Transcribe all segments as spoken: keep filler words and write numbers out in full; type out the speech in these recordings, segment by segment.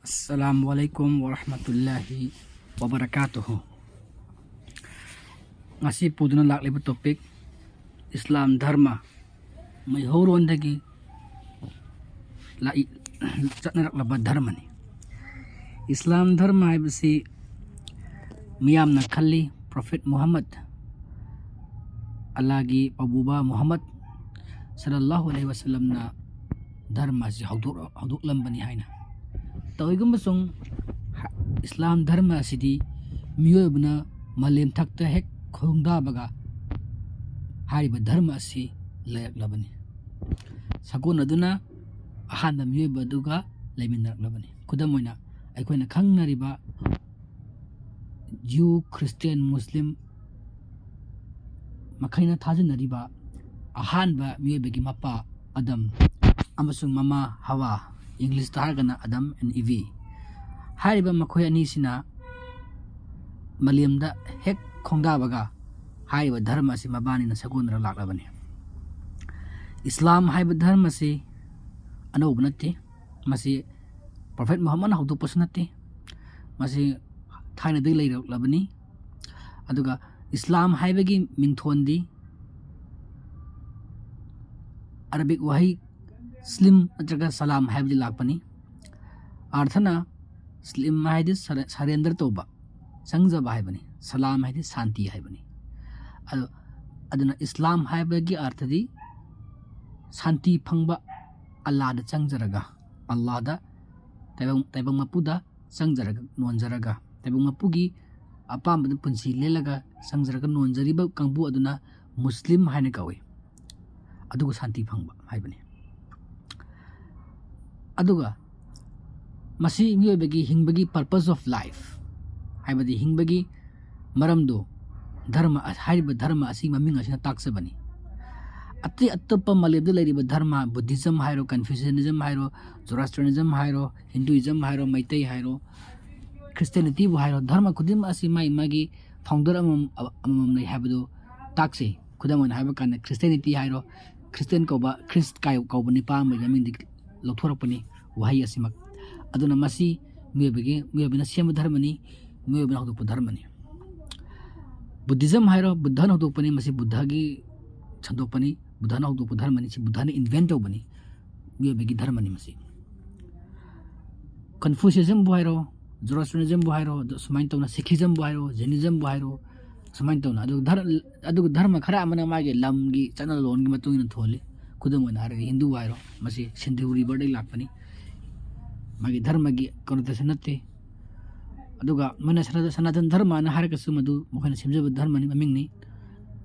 Assalamu alaikum warahmatullahi wabarakatuh. ꯉꯁꯤ ꯄꯨꯗꯨꯅ ꯂꯥꯛꯂꯤꯕ topic, ꯏꯁꯂꯥꯝ ꯙꯔꯃ ꯃꯩꯍꯧꯔꯣꯟꯗꯒꯤ ꯂꯥꯛꯏ, ꯆꯠꯅꯔꯛꯂꯕ ꯙꯔꯃꯅꯤ꯫ ꯏꯁꯂꯥꯝ ꯙꯔꯃ ꯍꯥꯏꯕꯁꯤ ꯃꯤꯌꯥꯝꯅ ꯈꯜꯂꯤ, Prophet Muhammad, ꯑꯜꯂꯥꯒꯤ ꯄꯥꯎꯕꯨꯕ ꯃꯨꯍꯝꯃꯗ ꯁꯜꯂꯜꯂꯥꯍꯨ ꯑꯂꯩꯍꯤ ꯋꯥꯁꯜꯂꯝꯅ ꯙꯔꯃ ꯑꯁꯤ ꯍꯧꯗꯣꯛ-, ꯍꯧꯗꯣꯛꯂꯝꯕꯅꯤ ꯍꯥꯏꯅ꯫ ꯇꯧꯏꯒꯨꯝꯕꯁꯨꯡ ꯍ-, ꯏꯁꯂꯥꯝ ꯙꯔꯃ ꯑꯁꯤꯗꯤ ꯃꯤꯑꯣꯏꯕꯅ ꯃꯥꯂꯦꯝ ꯊꯛꯇ ꯍꯦꯛ ꯈꯣꯡꯗꯥꯕꯒ ꯍꯥꯏꯔꯤꯕ ꯙꯔꯃ ꯑꯁꯤ ꯂꯩꯔꯛꯂꯕꯅꯤ꯫ ꯁꯥꯒꯣꯟꯅꯗꯨꯅ ꯑꯍꯥꯟꯕ ꯃꯤꯑꯣꯏꯕ ꯑꯗꯨꯒ ꯂꯩꯃꯤꯟꯅꯔꯛꯂꯕꯅꯤ꯫ ꯈꯨꯗꯝ ꯑꯣꯏꯅ, ꯑꯩꯈꯣꯏꯅ ꯈꯪꯅꯔꯤꯕ ꯖ꯭ꯌꯨ, ꯈ꯭ꯔꯤꯁꯇꯤꯌꯥꯟ, ꯃꯨꯁꯂꯤꯝ ꯃꯈꯩꯅ ꯊꯥꯖꯅꯔꯤꯕ ꯑꯍꯥꯟꯕ ꯃꯤꯑꯣꯏꯕꯒꯤ ꯃꯄꯥ ꯑꯗꯝ ꯑꯃꯁꯨꯡ ꯃꯃꯥ ꯍꯋꯥ, ꯏꯪꯂꯤꯁꯇ ꯍꯥꯏꯔꯒꯅ Adam and Eve, ꯍꯥꯏꯔꯤꯕ ꯃꯈꯣꯏ ꯑꯅꯤꯁꯤꯅ ꯃꯥꯂꯦꯝꯗ ꯍꯦꯛ ꯈꯣꯡꯗꯥꯕꯒ ꯍꯥꯏꯔꯤꯕ ꯙꯔꯃ ꯑꯁꯤ ꯃꯕꯥꯅꯤꯅ ꯁꯥꯒꯣꯟꯅꯔ ꯂꯥꯛꯂꯕꯅꯤ꯫ ꯏꯁꯂꯥꯝ ꯍꯥꯏꯕ ꯙꯔꯃ ꯑꯁꯤ ꯑꯅꯧꯕ ꯅꯠꯇꯦ꯫ ꯃꯁꯤ Prophet ꯃꯨꯍꯝꯃꯗꯅ ꯍꯧꯗꯣꯛꯄꯁꯨ ꯅꯠꯇꯦ꯫ ꯃꯁꯤ ꯊꯥꯏꯅꯗꯒꯤ ꯂꯩꯔꯛꯂꯕꯅꯤ꯫ ꯑꯗꯨꯒ ꯏꯁꯂꯥꯝ ꯍꯥꯏꯕꯒꯤ ꯃꯤꯡꯊꯣꯟꯗꯤ ꯑꯔꯕꯤꯛ ꯋꯥꯍꯩ ꯁ꯭ꯂꯤꯝ ꯅꯠꯇ꯭ꯔꯒ ꯁꯂꯥꯝ ꯍꯥꯏꯕꯗꯤ ꯂꯥꯛꯄꯅꯤ꯫ ꯑꯥꯔꯊꯅ ꯁ꯭ꯂꯤꯝ ꯍꯥꯏꯗꯤ ꯁꯔꯦ-, surrender ꯇꯧꯕ, ꯆꯪꯖꯕ ꯍꯥꯏꯕꯅꯤ꯫ ꯁꯂꯥꯝ ꯍꯥꯏꯗꯤ ꯁꯥꯟꯇꯤ ꯍꯥꯏꯕꯅꯤ꯫ ꯑꯗꯣ, ꯑꯗꯨꯅ ꯏꯁꯂꯥꯝ ꯍꯥꯏꯕꯒꯤ ꯑꯥꯔꯊꯗꯤ ꯁꯥꯟꯇꯤ ꯐꯪꯕ, ꯑꯜꯂꯥꯗ ꯆꯪꯖꯔꯒ, ꯑꯜꯂꯥꯗ, ꯇꯥꯏꯕꯪ, ꯇꯥꯏꯕꯪ ꯃꯄꯨꯗ ꯆꯪꯖꯔꯒ, ꯅꯣꯟꯖꯔꯒ, ꯇꯥꯏꯕꯪ ꯃꯄꯨꯒꯤ ꯑꯄꯥꯝꯕꯗ ꯄꯨꯟꯁꯤ ꯂꯦꯜꯂꯒ ꯆꯪꯖꯔꯒ ꯅꯣꯟꯖꯔꯤꯕ ꯀꯥꯡꯕꯨ ꯑꯗꯨꯅ ꯃꯨꯁꯂꯤꯝ ꯍꯥꯏꯅ ꯀꯧꯏ꯫ ꯑꯗꯨꯒ ꯁꯥꯟꯇꯤ ꯐꯪꯕ ꯍꯥꯏꯕꯅꯤ꯫ ꯑꯗꯨꯒ ꯃꯁꯤ ꯃꯤꯑꯣꯏꯕꯒꯤ ꯍꯤꯡꯕꯒꯤ purpose of life, ꯍꯥꯏꯕꯗꯤ ꯍꯤꯡꯕꯒꯤ ꯃꯔꯝꯗꯣ ꯙꯔꯃ, ꯍꯥꯏꯔꯤꯕ ꯙꯔꯃ ꯑꯁꯤ ꯃꯃꯤꯡ ꯑꯁꯤꯅ ꯇꯥꯛꯆꯕꯅꯤ꯫ ꯑꯇꯩ ꯑꯇꯣꯞꯄ ꯃꯥꯂꯦꯝꯗ ꯂꯩꯔꯤꯕ ꯙꯔꯃ, Buddhism ꯍꯥꯏꯔꯣ, Confucianism ꯍꯥꯏꯔꯣ, Zoroastrianism ꯍꯥꯏꯔꯣ, Hinduism ꯍꯥꯏꯔꯣ, ꯃꯩꯇꯩ ꯍꯥꯏꯔꯣ, Christianityꯕꯨ ꯍꯥꯏꯔꯣ, ꯙꯔꯃ ꯈꯨꯗꯤꯡꯃꯛ ꯑꯁꯤ ꯃꯥꯒꯤ ꯃꯥꯒꯤ founder ꯑꯃꯃꯝ, ꯑꯃꯃꯝ ꯂꯩ ꯍꯥꯏꯕꯗꯨ ꯇꯥꯛꯆꯩ꯫ ꯈꯨꯗꯝ ꯑꯣꯏꯅ ꯍꯥꯏꯕ ꯀꯥꯟꯗ, Christianity ꯍꯥꯏꯔꯣ, ꯈ꯭ꯔꯤꯁꯇꯤꯌꯥꯟ ꯀꯧꯕ, ꯈ꯭ꯔꯤꯁ ꯀꯥꯏ-, ꯀꯧꯕ ꯅꯤꯄꯥ ꯑꯃꯒꯤ ꯃꯃꯤꯡꯗꯒꯤ ꯂꯧꯊꯣꯔꯛꯄꯅꯤ ꯋꯥꯍꯩ ꯑꯁꯤꯃꯛ꯫ ꯑꯗꯨꯅ ꯃꯁꯤ ꯃꯤꯑꯣꯏꯕꯒꯤ, ꯃꯤꯑꯣꯏꯕꯅ ꯁꯦꯝꯕ ꯙꯔꯃꯅꯤ, ꯃꯤꯑꯣꯏꯕꯅ ꯍꯧꯗꯣꯛꯄ ꯙꯔꯃꯅꯤ꯫ ꯕꯨꯙꯤꯖꯝ ꯍꯥꯏꯔꯣ, ꯕꯨꯙꯅ ꯍꯧꯗꯣꯛꯄꯅꯤ, ꯃꯁꯤ ꯕꯨꯙꯒꯤ ꯁꯟꯗꯣꯛꯄꯅꯤ, ꯕꯨꯙꯅ ꯍꯧꯗꯣꯛꯄ ꯙꯔꯃꯅꯤ, ꯁꯤ ꯕꯨꯙꯅ invent ꯇꯧꯕꯅꯤ, ꯃꯤꯑꯣꯏꯕꯒꯤ ꯙꯔꯃꯅꯤ ꯃꯁꯤ꯫ ꯀꯟꯐ꯭ꯌꯨꯁꯤꯖꯝꯕꯨ ꯍꯥꯏꯔꯣ, ꯖꯣꯔꯣꯁꯇ꯭ꯔꯤꯌꯥꯅꯤꯖꯝꯕꯨ ꯍꯥꯏꯔꯣ, ꯑꯗꯨ ꯁꯨꯃꯥꯏꯅ ꯇꯧꯅ ꯁꯤꯈꯤꯖꯝꯕꯨ ꯍꯥꯏꯔꯣ, ꯖꯦꯅꯤꯖꯝꯕꯨ ꯍꯥꯏꯔꯣ, ꯁꯨꯃꯥꯏꯅ ꯇꯧꯅ꯫ ꯑꯗꯨ ꯙꯔ-, ꯑꯗꯨꯒ ꯙꯔꯃ ꯈꯔ ꯑꯃꯅ ꯃꯥꯒꯤ ꯂꯝꯒꯤ ꯆꯠꯅꯂꯣꯟꯒꯤ ꯃꯇꯨꯡ ꯏꯟꯅ ꯊꯣꯜꯂꯤ꯫ ꯈꯨꯗꯝ ꯑꯣꯏꯅ ꯍꯥꯏꯔꯒ ꯍꯤꯟꯗꯨ ꯍꯥꯏꯔꯣ, ꯃꯁꯤ ꯁꯤꯟꯙꯨ ꯔꯤꯚꯔꯗꯒꯤ ꯂꯥꯛꯄꯅꯤ꯫ ꯃꯥꯒꯤ ꯙꯔꯃꯒꯤ connotation ꯅꯠꯇꯦ꯫ ꯑꯗꯨꯒ ꯃꯣꯏꯅ ꯁꯅꯥ-, ꯁꯅꯥꯇꯟ ꯙꯔꯃꯅ ꯍꯥꯏꯔꯒꯁꯨ ꯃꯗꯨ ꯃꯈꯣꯏꯅ ꯁꯦꯝꯖꯕ ꯙꯔꯃꯅꯤ, ꯃꯃꯤꯡꯅꯤ꯫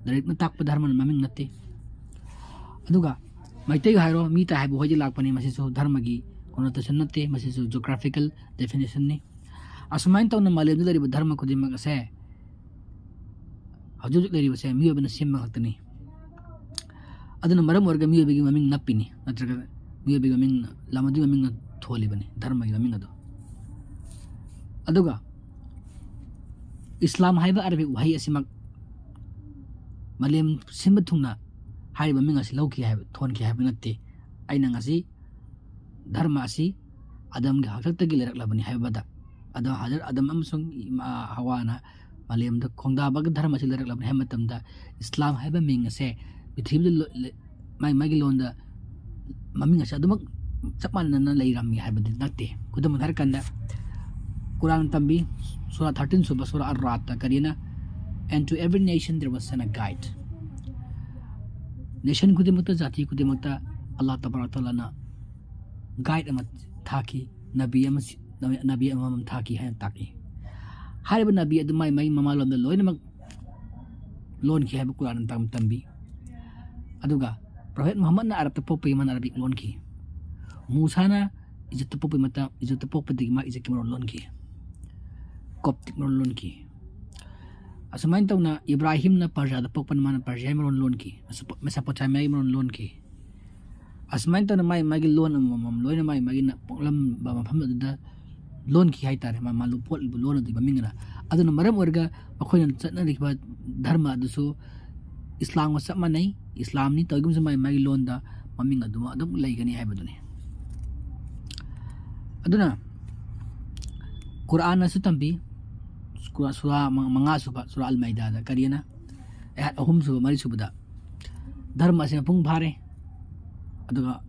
ꯂꯥꯏꯔꯤꯛꯅ ꯇꯥꯛꯄ ꯙꯔꯃꯅ ꯃꯃꯤꯡ ꯅꯠꯇꯦ꯫ ꯑꯗꯨꯒ ꯃꯩꯇꯩ ꯍꯥꯏꯔꯣ, ꯃꯤ ꯇꯥꯏ ꯍꯥꯏꯕ ꯍꯣꯏꯗꯤ ꯂꯥꯛꯄꯅꯤ, ꯃꯁꯤꯁꯨ ꯙꯔꯃꯒꯤ connotation ꯅꯠꯇꯦ, ꯃꯁꯤꯁꯨ geographical definition ꯅꯤ꯫ ꯑꯁꯨꯃꯥꯏꯅ ꯇꯧꯅ ꯃꯥꯂꯦꯝꯗ ꯂꯩꯔꯤꯕ ꯙꯔꯃ ꯈꯨꯗꯤꯡꯃꯛ ꯑꯁꯦ ꯍꯧꯖꯤꯛ ꯍꯧꯖꯤꯛ ꯂꯩꯔꯤꯕꯁꯦ ꯃꯤꯑꯣꯏꯕꯅ ꯁꯦꯝꯕ ꯉꯥꯛꯇꯅꯤ꯫ ꯑꯗꯨꯅ ꯃꯔꯝ ꯑꯣꯏꯔꯒ ꯃꯤꯑꯣꯏꯕꯒꯤ ꯃꯃꯤꯡ ꯅꯞꯄꯤꯅꯤ, ꯅꯠꯇ꯭ꯔꯒ ꯃꯤꯑꯣꯏꯕꯒꯤ ꯃꯃꯤꯡ, ꯂꯝ ꯑꯗꯨꯒꯤ ꯃꯃꯤꯡꯅ ꯊꯣꯜꯂꯤꯕꯅꯤ, ꯙꯔꯃꯒꯤ ꯃꯃꯤꯡ ꯑꯗꯨ꯫ ꯑꯗꯨꯒ ꯏꯁꯂꯥꯝ ꯍꯥꯏꯕ ꯑꯔꯕꯤꯛ ꯋꯥꯍꯩ ꯑꯁꯤꯃꯛ ꯃꯥꯂꯦꯝ ꯁꯤꯟꯕ ꯊꯨꯡꯅ ꯍꯥꯏꯔꯤꯕ ꯃꯃꯤꯡ ꯑꯁꯤ ꯂꯧꯈꯤ ꯍꯥꯏꯕ, ꯊꯣꯟꯈꯤ ꯍꯥꯏꯕ ꯅꯠꯇꯦ꯫ ꯑꯩꯅ ꯉꯁꯤ ꯙꯔꯃ ꯑꯁꯤ ꯑꯗꯝꯒꯤ ꯍꯥꯛꯇꯛꯇꯒꯤ ꯂꯩꯔꯛꯂꯕꯅꯤ ꯍꯥꯏꯕꯗ, ꯑꯗꯣ ꯍꯖꯔꯠ ꯑꯗꯝ ꯑꯃꯁꯨꯡ ꯏꯃꯥ ꯍꯋꯥꯅ ꯃꯥꯂꯦꯝꯗ ꯈꯣꯡꯗꯥꯕꯒꯤ ꯙꯔꯃ ꯑꯁꯤ ꯂꯩꯔꯛꯂꯕꯅꯤ ꯍꯥꯏꯕ ꯃꯇꯝꯗ, ꯏꯁꯂꯥꯝ ꯍꯥꯏꯕ ꯃꯤꯡ ꯑꯁꯦ ꯄ꯭ꯔꯤꯊꯤꯕꯤꯗ ꯂꯣ-, ꯂꯦ-, ꯃꯥꯒꯤ, ꯃꯥꯒꯤ ꯂꯣꯟꯗ ꯃꯃꯤꯡ ꯑꯁꯦ ꯑꯗꯨꯃꯛ ꯆꯞ ꯃꯥꯟꯅꯅ ꯂꯩꯔꯝꯃꯤ ꯍꯥꯏꯕꯗꯤ ꯅꯠꯇꯦ꯫ ꯈꯨꯗꯝ ꯑꯣꯏꯅ ꯍꯥꯏꯔꯀꯥꯟꯗ, ꯀꯨꯔꯥꯟ ꯇꯝꯕꯤ, ꯁꯨꯔꯥ thirteen ꯁꯨꯕ, ꯁꯨꯔꯥ ꯑꯔ-ꯔꯥꯗꯇ ꯀꯔꯤꯅ? "And to every nation there was sent a guide." Nation ꯈꯨꯗꯤꯡꯃꯛꯇ, ꯖꯥꯇꯤ ꯈꯨꯗꯤꯡꯃꯛꯇ ꯑꯜꯂꯥꯍ ꯇꯕꯥꯔꯛ ꯇꯥꯂꯥꯅ guide ꯑꯃ ꯊꯥꯈꯤ, ꯅꯕꯤ ꯑꯃ ꯁꯤ-, ꯅꯕꯤ, ꯅꯕꯤ ꯑꯃꯃꯝ ꯊꯥꯈꯤ ꯍꯥꯏꯅ ꯇꯥꯛꯏ꯫ ꯍꯥꯏꯔꯤꯕ ꯅꯕꯤ ꯑꯗꯨ ꯃꯥꯏ ꯃꯥꯏ ꯃꯃꯥꯂꯣꯟꯗ ꯂꯣꯏꯅꯃꯛ ꯂꯣꯟꯈꯤ ꯍꯥꯏꯕ ꯀꯨꯔꯥꯟꯅ ꯇꯝ-, ꯇꯝꯕꯤ꯫ ꯑꯗꯨꯒ ꯄ꯭ꯔꯣꯐꯦꯠ ꯃꯨꯍꯝꯃꯗꯅ ꯑꯔꯕꯇ ꯄꯣꯛꯄꯒꯤ ꯃꯥꯅ ꯑꯔꯕꯤꯛ ꯂꯣꯟꯈꯤ꯫ ꯃꯨꯁꯥꯅ ꯏꯖꯤꯞꯇ ꯄꯣꯛꯄꯒꯤ ꯃꯇꯝ, ꯏꯖꯤꯞꯇ ꯄꯣꯛꯄꯗꯒꯤ ꯃꯥ ꯏꯖꯤꯞꯀꯤ ꯃꯔꯣꯟ ꯂꯣꯟꯈꯤ, ꯀꯣꯞꯇꯤꯛ ꯃꯔꯣꯟ ꯂꯣꯟꯈꯤ꯫ ꯑꯁꯨꯃꯥꯏꯅ ꯇꯧꯅ ꯏꯕ꯭ꯔꯥꯍꯤꯝꯅ ꯄꯔꯁꯤꯌꯥꯗ ꯄꯣꯛꯄꯅ ꯃꯥꯅ ꯄꯔꯁꯤꯌꯥꯒꯤ ꯃꯔꯣꯟ ꯂꯣꯟꯈꯤ, ꯃꯦꯁꯣꯄꯣ-, ꯃꯦꯁꯣꯄꯣꯇꯥꯃꯤꯌꯥꯒꯤ ꯃꯔꯣꯟ ꯂꯣꯟꯈꯤ꯫ ꯑꯁꯨꯃꯥꯏꯅ ꯇꯧꯅ ꯃꯥꯏ ꯃꯥꯒꯤ ꯂꯣꯟ ꯑꯃꯃꯝ ꯂꯣꯏꯅ ꯃꯥꯏ ꯃꯥꯒꯤ ꯄꯣꯛꯂꯝꯕ ꯃꯐꯝ ꯑꯗꯨꯗ ꯂꯣꯟꯈꯤ ꯍꯥꯏꯇꯥꯔꯦ, ꯃꯥ, ꯃꯥ ꯂꯣ-, ꯄꯣꯛꯂꯤꯕ ꯂꯣꯟ ꯑꯗꯨꯒꯤ ꯃꯃꯤꯡ ꯑꯗꯨꯅ꯫ ꯑꯗꯨꯅ ꯃꯔꯝ ꯑꯣꯏꯔꯒ ꯃꯈꯣꯏꯅ ꯆꯠꯅꯔꯤꯕ ꯙꯔꯃ ꯑꯗꯨꯁꯨ ꯏꯁꯂꯥꯝꯒ ꯆꯞ ꯃꯥꯟꯅꯩ, ꯏꯁꯂꯥꯝꯅꯤ, ꯇꯧꯏꯒꯨꯝꯕꯁꯨ ꯃꯥꯏ ꯃꯥꯒꯤ ꯂꯣꯟꯗ ꯃꯃꯤꯡ ꯑꯗꯨꯃꯛ ꯑꯗꯨꯝ ꯂꯩꯒꯅꯤ ꯍꯥꯏꯕꯗꯨꯅꯤ꯫ ꯑꯗꯨꯅ ꯀꯨꯔꯥꯟꯅꯁꯨ ꯇꯝꯕꯤ, ꯁꯨꯔꯥ ꯃꯉꯥ ꯁꯨꯕ ꯁꯨꯔꯥ ꯑꯜ ꯃꯥꯏꯗꯥꯗ ꯀꯔꯤꯅ ꯑꯍꯨꯝ ꯁꯨꯕ ꯃꯔꯤ ꯁꯨꯕꯗ ꯙꯔꯃ ꯑꯁꯤ ꯃꯄꯨꯡ ꯐꯥꯔꯦ꯫ ꯑꯗꯨꯒ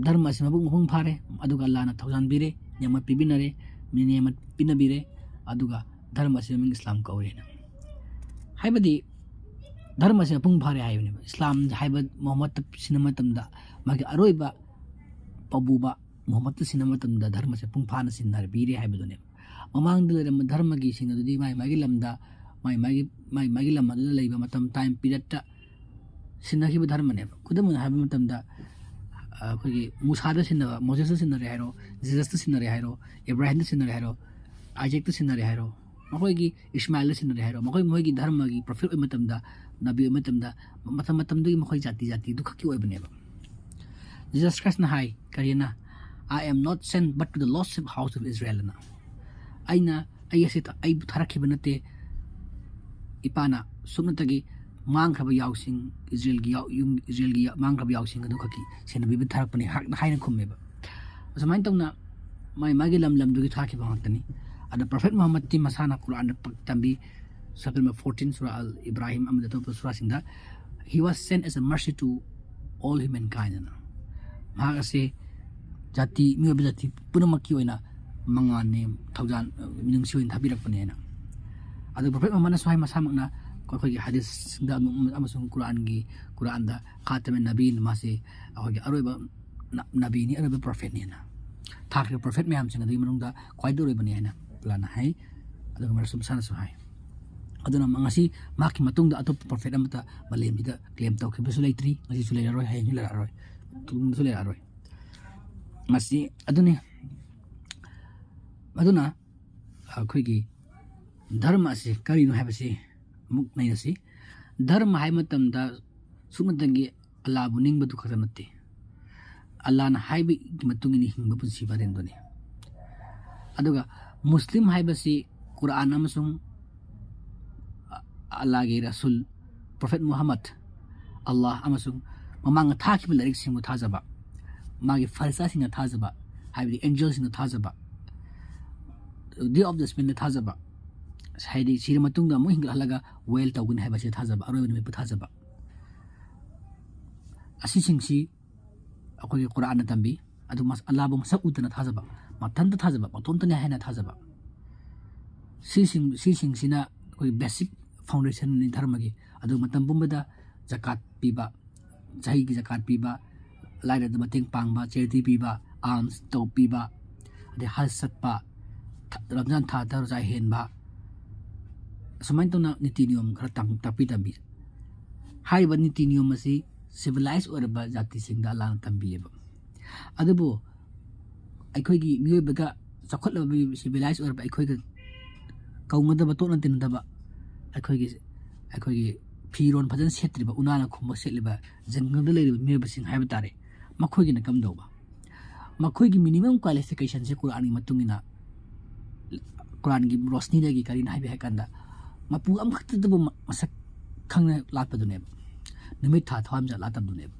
ꯙꯔꯃ ꯑꯁꯤ ꯃꯄꯨꯡ ꯃꯄꯨꯡ ꯐꯥꯔꯦ꯫ ꯑꯗꯨꯒ ꯑꯜꯂꯥꯅ ꯊꯧꯖꯥꯟꯕꯤꯔꯦ, ꯅꯤꯌꯥꯃꯠ ꯄꯤꯕꯤꯅꯔꯦ, ꯅꯤꯌꯥꯃꯠ ꯄꯤꯅꯕꯤꯔꯦ꯫ ꯑꯗꯨꯒ ꯙꯔꯃ ꯑꯁꯤ ꯃꯃꯤꯡ ꯏꯁꯂꯥꯝ ꯀꯧꯔꯦꯅ꯫ ꯍꯥꯏꯕꯗꯤ ꯙꯔꯃ ꯑꯁꯤ ꯃꯄꯨꯡ ꯐꯥꯔꯦ ꯍꯥꯏꯕꯅꯦꯕ꯫ ꯏꯁꯂꯥꯝ ꯍꯥꯏꯕ ꯃꯨꯍꯝꯃꯗ ꯁꯤꯟꯅ ꯃꯇꯝꯗ ꯃꯥꯒꯤ ꯑꯔꯣꯏꯕ ꯄꯥꯎꯕꯨꯕ ꯃꯨꯍꯝꯃꯗ ꯁꯤꯟꯅ ꯃꯇꯝꯗ ꯙꯔꯃꯁꯦ ꯃꯄꯨꯡ ꯐꯥꯅ ꯁꯤꯟꯅꯕꯤꯔꯦ ꯍꯥꯏꯕꯗꯨꯅꯦꯕ꯫ ꯃꯃꯥꯡꯗ ꯂꯩꯔꯝꯕ ꯙꯔꯃꯒꯤ ꯁꯤꯡ ꯑꯗꯨꯗꯤ ꯃꯥꯏ ꯃꯥꯒꯤ ꯂꯝꯗ, ꯃꯥꯏ ꯃꯥꯒꯤ, ꯃꯥꯏ ꯃꯥꯒꯤ ꯂꯝ ꯑꯗꯨꯗ ꯂꯩꯕ ꯃꯇꯝ, ꯇꯥꯏꯝ ꯄꯤꯔꯠꯇ ꯁꯤꯟꯅꯈꯤꯕ ꯙꯔꯃꯅꯦꯕ꯫ ꯈꯨꯗꯝ ꯑꯣꯏꯅ ꯍꯥꯏꯕ ꯃꯇꯝꯗ, ꯑ, ꯑꯩꯈꯣꯏꯒꯤ ꯃꯨꯁꯥꯗ ꯁꯤꯟꯅꯕ, ꯃꯣꯁꯦꯁꯇ ꯁꯤꯟꯅꯔꯦ ꯍꯥꯏꯔꯣ, ꯖꯤꯖꯁꯇ ꯁꯤꯟꯅꯔꯦ ꯍꯥꯏꯔꯣ, ꯏꯕ꯭ꯔꯥꯍꯤꯝꯗ ꯁꯤꯟꯅꯔꯦ ꯍꯥꯏꯔꯣ, ꯑꯥꯏꯖꯦꯛꯇ ꯁꯤꯟꯅꯔꯦ ꯍꯥꯏꯔꯣ, ꯃꯈꯣꯏꯒꯤ ꯏꯁꯃꯥꯏꯜꯗ ꯁꯤꯟꯅꯔꯦ ꯍꯥꯏꯔꯣ, ꯃꯈꯣꯏ, ꯃꯈꯣꯏꯒꯤ ꯙꯔꯃꯒꯤ ꯄ꯭ꯔꯣꯐꯦꯠ ꯑꯣꯏꯕ ꯃꯇꯝꯗ, ꯅꯕꯤ ꯑꯣꯏꯕ ꯃꯇꯝꯗ, ꯃꯇꯝ ꯃꯇꯝꯗꯨꯒꯤ ꯃꯈꯣꯏ ꯖꯥꯇꯤ ꯖꯥꯇꯤꯗꯨ ꯈꯛꯀꯤ ꯑꯣꯏꯕꯅꯦꯕ꯫ ꯖꯤꯖꯁ ꯈ꯭ꯔꯥꯏꯁꯅ ꯍꯥꯏ, ꯀꯔꯤꯅ? "I am not sent but to the lost sheep house of Israel" ꯑꯅ꯫ ꯑꯩꯅ, ꯑꯩ ꯑꯁꯤ ꯊ-, ꯑꯩꯕꯨ ꯊꯥꯔꯛꯈꯤꯕ ꯅꯠꯇꯦ, ꯏꯄꯥꯅ ꯁꯨꯞꯅꯇꯒꯤ ꯃꯥꯡꯈ꯭ꯔꯕ ꯌꯥꯎꯁꯤꯡ, ꯏꯖꯔꯦꯜꯒꯤ ꯌꯥꯎ-, ꯌꯨꯝ, ꯏꯖꯔꯦꯜꯒꯤ ꯌꯥ-, ꯃꯥꯡꯈ꯭ꯔꯕ ꯌꯥꯎꯁꯤꯡ ꯑꯗꯨ ꯈꯛꯀꯤ ꯁꯦꯟꯅꯕꯤꯕ ꯊꯥꯔꯛꯄꯅꯤ ꯍꯥꯛꯅ ꯍꯥꯏꯅ ꯈꯨꯝꯃꯦꯕ꯫ ꯑꯁꯨꯃꯥꯏꯅ ꯇꯧꯅ ꯃꯥꯏ ꯃꯥꯒꯤ ꯂꯝ ꯂꯝꯗꯨꯒꯤ ꯊꯥꯈꯤꯕ ꯉꯥꯛꯇꯅꯤ꯫ ꯑꯗ ꯄ꯭ꯔꯣꯐꯦꯠ ꯃꯨꯍꯝꯃꯗꯇꯤ ꯃꯁꯥꯅ ꯀꯨꯔꯥꯟꯗ ꯄ-, ꯇꯝꯕꯤ, ꯆꯦꯞꯇꯔ ꯅꯝꯕꯔ ꯐꯣꯔꯇꯤꯟ, ꯁꯨꯔꯥ ꯑꯜ ꯏꯕ꯭ꯔꯥꯍꯤꯝ ꯑꯃꯗꯤ ꯑꯇꯣꯞꯄ ꯁꯨꯔꯥꯁꯤꯡꯗ, "He was sent as a mercy to all humankind" ꯑꯅ꯫ ꯃꯍꯥꯛ ꯑꯁꯤ ꯖꯥꯇꯤ, ꯃꯤꯑꯣꯏꯕ ꯖꯥꯇꯤ ꯄꯨꯝꯅꯃꯛꯀꯤ ꯑꯣꯏꯅ ꯃꯉꯥꯜꯅꯦ, ꯊꯧꯖꯥꯜ, ꯑ, ꯃꯤꯅꯨꯡꯁꯤ ꯑꯣꯏꯅ ꯊꯥꯕꯤꯔꯛꯄꯅꯦꯅ꯫ ꯑꯗꯨ ꯄ꯭ꯔꯣꯐꯦꯠ ꯃꯨꯍꯝꯃꯗꯅꯁꯨ ꯍꯥꯏ ꯃꯁꯥꯃꯛꯅ, ꯑꯩꯈꯣꯏꯒꯤ ꯍꯗꯤꯁꯁꯤꯡꯗ ꯑꯗꯨꯝ ꯑꯃꯁꯨꯡ ꯀꯨꯔꯥꯟꯒꯤ, ꯀꯨꯔꯥꯟꯗ ꯈꯥꯇꯃꯦ ꯅꯕꯤꯅ ꯃꯥꯁꯦ ꯑꯩꯈꯣꯏꯒꯤ ꯑꯔꯣꯏꯕ ꯅ-, ꯅꯕꯤꯅꯤ, ꯑꯔꯣꯏꯕ ꯄ꯭ꯔꯣꯐꯦꯠꯅꯦꯅ꯫ ꯊꯥꯈ꯭ꯔꯤꯕ ꯄ꯭ꯔꯣꯐꯦꯠ ꯃꯌꯥꯝꯁꯤꯡ ꯑꯗꯨꯒꯤ ꯃꯅꯨꯡꯗ ꯈ꯭ꯋꯥꯏꯗꯒꯤ ꯑꯔꯣꯏꯕꯅꯤ ꯍꯥꯏꯅ ꯑꯜꯂꯥꯅ ꯍꯥꯏ꯫ ꯑꯗꯨꯒ ꯃꯔꯁꯨ ꯃꯁꯥꯅꯁꯨ ꯍꯥꯏ꯫ ꯑꯗꯨꯅ ꯉꯁꯤ ꯃꯍꯥꯛꯀꯤ ꯃꯇꯨꯡꯗ ꯑꯇꯣꯞꯄ ꯄ꯭ꯔꯣꯐꯦꯠ ꯑꯃꯠꯇ ꯃꯥꯂꯦꯝꯁꯤꯗ ꯀ꯭ꯂꯦꯝ ꯇꯧꯈꯤꯕꯁꯨ ꯂꯩꯇ꯭ꯔꯤ, ꯉꯁꯤꯁꯨ ꯂꯩꯔꯔꯣꯏ, ꯍꯌꯦꯡꯁꯨ ꯂꯩꯔꯛꯑꯔꯣꯏ, ꯇꯨꯡꯗꯁꯨ ꯂꯩꯔꯛꯑꯔꯣꯏ꯫ ꯃꯁꯤ ꯑꯗꯨꯅꯤ꯫ ꯑꯗꯨꯅ ꯑꯩꯈꯣꯏꯒꯤ ꯙꯔꯃ ꯑꯁꯤ ꯀꯔꯤꯅꯣ ꯍꯥꯏꯕꯁꯤ ꯑꯃꯨꯛ ꯅꯩꯅꯁꯤ꯫ ꯙꯔꯃ ꯍꯥꯏꯕ ꯃꯇꯝꯗ ꯁꯨꯞꯅꯇꯪꯒꯤ ꯑꯜꯂꯥꯕꯨ ꯅꯤꯡꯕꯗꯨ ꯈꯛꯇ ꯅꯠꯇꯦ, ꯑꯜꯂꯥꯅ ꯍꯥꯏꯕꯒꯤ ꯃꯇꯨꯡ ꯏꯟꯅ ꯍꯤꯡꯕ ꯄꯨꯟꯁꯤ ꯋꯥꯔꯦꯟꯗꯨꯅꯤ꯫ ꯑꯗꯨꯒ ꯃꯨꯁꯂꯤꯝ ꯍꯥꯏꯕꯁꯤ ꯀꯨꯔꯥꯟ ꯑꯃꯁꯨꯡ ꯑ-, ꯑꯜꯂꯥꯒꯤ ꯔꯁꯨꯜ, ꯄ꯭ꯔꯣꯐꯦꯠ ꯃꯨꯍꯝꯃꯗ, ꯑꯜꯂꯥꯍ ꯑꯃꯁꯨꯡ ꯃꯃꯥꯡꯗ ꯊꯥꯈꯤꯕ ꯂꯥꯏꯔꯤꯛꯁꯤꯡꯕꯨ ꯊꯥꯖꯕ, ꯃꯥꯒꯤ ꯐꯔꯤꯁꯇꯥꯁꯤꯡꯅ ꯊꯥꯖꯕ, ꯍꯥꯏꯕꯗꯤ ꯑꯦꯟꯖꯦꯜꯁꯤꯡꯗ ꯊꯥꯖꯕ, ꯗꯦ ꯑꯣꯐ ꯖꯁꯃꯦꯟꯗ ꯊꯥꯖꯕ, ꯍꯥꯏꯗꯤ ꯁꯤꯔ ꯃꯇꯨꯡꯗ ꯑꯃꯨꯛ ꯍꯤꯡꯒꯠꯍꯜꯂꯒ ꯋꯦꯜ ꯇꯧꯒꯅꯤ ꯍꯥꯏꯕꯁꯤꯗ ꯊꯥꯖꯕ, ꯑꯔꯣꯏꯕ ꯅꯨꯃꯤꯠꯄꯨ ꯊꯥꯖꯕ꯫ ꯑꯁꯤꯁꯤꯡꯁꯤ ꯑꯩꯈꯣꯏꯒꯤ ꯀꯨꯔꯥꯟꯅ ꯇꯝꯕꯤ꯫ ꯑꯗꯨ ꯃꯁ-, ꯑꯜꯂꯥꯕꯨ ꯃꯁꯛ ꯎꯗꯅ ꯊꯥꯖꯕ, ꯃꯊꯟꯇ ꯊꯥꯖꯕ, ꯃꯇꯣꯝꯇꯅꯤ ꯍꯥꯏꯅ ꯊꯥꯖꯕ꯫ ꯁꯤꯁꯤꯡ-, ꯁꯤꯁꯤꯡꯁꯤꯅ ꯑꯩꯈꯣꯏꯒꯤ ꯕꯦꯁꯤꯛ ꯐꯥꯎꯟꯗꯦꯁꯟꯅꯤ ꯙꯔꯃꯒꯤ꯫ ꯑꯗꯨ ꯃꯇꯝ ꯄꯨꯝꯕꯗ ꯖꯀꯥꯠ ꯄꯤꯕ, ꯆꯍꯤꯒꯤ ꯖꯀꯥꯠ ꯄꯤꯕ, ꯂꯥꯏꯔꯕꯗ ꯃꯇꯦꯡ ꯄꯥꯡꯕ, ꯆꯦꯔꯤꯇꯤ ꯄꯤꯕ, ꯑꯥꯜꯃꯁ ꯇꯧ ꯄꯤꯕ, ꯑꯗꯩ ꯍꯖ ꯆꯠꯄ, ꯊ-, ꯔꯝꯖꯥꯟ ꯊꯥꯗ ꯔꯣꯖꯥ ꯍꯦꯟꯕ, ꯑꯁꯨꯃꯥꯏꯅ ꯇꯧꯅ ꯅꯤꯇꯤ ꯅꯤꯌꯣꯝ ꯈꯔ ꯇꯥꯛ-, ꯇꯥꯛꯄꯤ ꯇꯝꯕꯤ꯫ ꯍꯥꯏꯔꯤꯕ ꯅꯤꯇꯤ ꯅꯤꯌꯣꯝ ꯑꯁꯤ ꯁꯤꯚꯤꯂꯥꯏꯁ ꯑꯣꯏꯔꯕ ꯖꯥꯇꯤꯁꯤꯡꯗ ꯑꯜꯂꯥꯅ ꯇꯝꯕꯤꯌꯦꯕ꯫ ꯑꯗꯨꯕꯨ ꯑꯩꯈꯣꯏꯒꯤ ꯃꯤꯑꯣꯏꯕꯒ, ꯆꯥꯎꯈꯠꯂꯕ ꯃꯤ-, ꯁꯤꯚꯤꯂꯥꯏꯁ ꯑꯣꯏꯔꯕ ꯑꯩꯈꯣꯏꯒ ꯀꯧꯅꯗꯕ, ꯇꯣꯠꯅ ꯇꯤꯟꯅꯗꯕ, ꯑꯩꯈꯣꯏꯒꯤ, ꯑꯩꯈꯣꯏꯒꯤ ꯐꯤꯔꯣꯜ ꯐꯖꯅ ꯁꯦꯠꯇ꯭ꯔꯤꯕ, ꯎꯅꯥꯅ ꯈꯨꯝꯕ ꯁꯦꯠꯂꯤꯕ, ꯖꯪꯒꯜꯗ ꯂꯩꯔꯤꯕ ꯃꯤꯑꯣꯏꯕꯁꯤꯡ ꯍꯥꯏꯕ ꯇꯥꯔꯦ, ꯃꯈꯣꯏꯒꯤꯅ ꯀꯝꯗꯧꯕ? ꯃꯈꯣꯏꯒꯤ ꯃꯤꯅꯤꯃꯝ ꯀ꯭ꯋꯥꯂꯤꯐꯤꯀꯦꯁꯟꯁꯦ ꯀꯨꯔꯥꯟꯒꯤ ꯃꯇꯨꯡ ꯏꯟꯅ, ꯀꯨꯔꯥꯟꯒꯤ ꯔꯣꯁꯅꯤꯗꯒꯤ ꯀꯔꯤꯅ ꯍꯥꯏꯕ ꯍꯥꯏ ꯀꯥꯟꯗ, ꯃꯄꯨ ꯑꯃꯈꯛꯇꯗꯕꯨ ꯃ-, ꯃꯁꯛ ꯈꯪꯅ ꯂꯥꯠꯄꯗꯨꯅꯦꯕ, ꯅꯨꯃꯤꯠ ꯊꯥ ꯊꯋꯥꯟꯃꯤꯆꯥꯛ ꯂꯥꯠꯇꯕꯗꯨꯅꯦꯕ꯫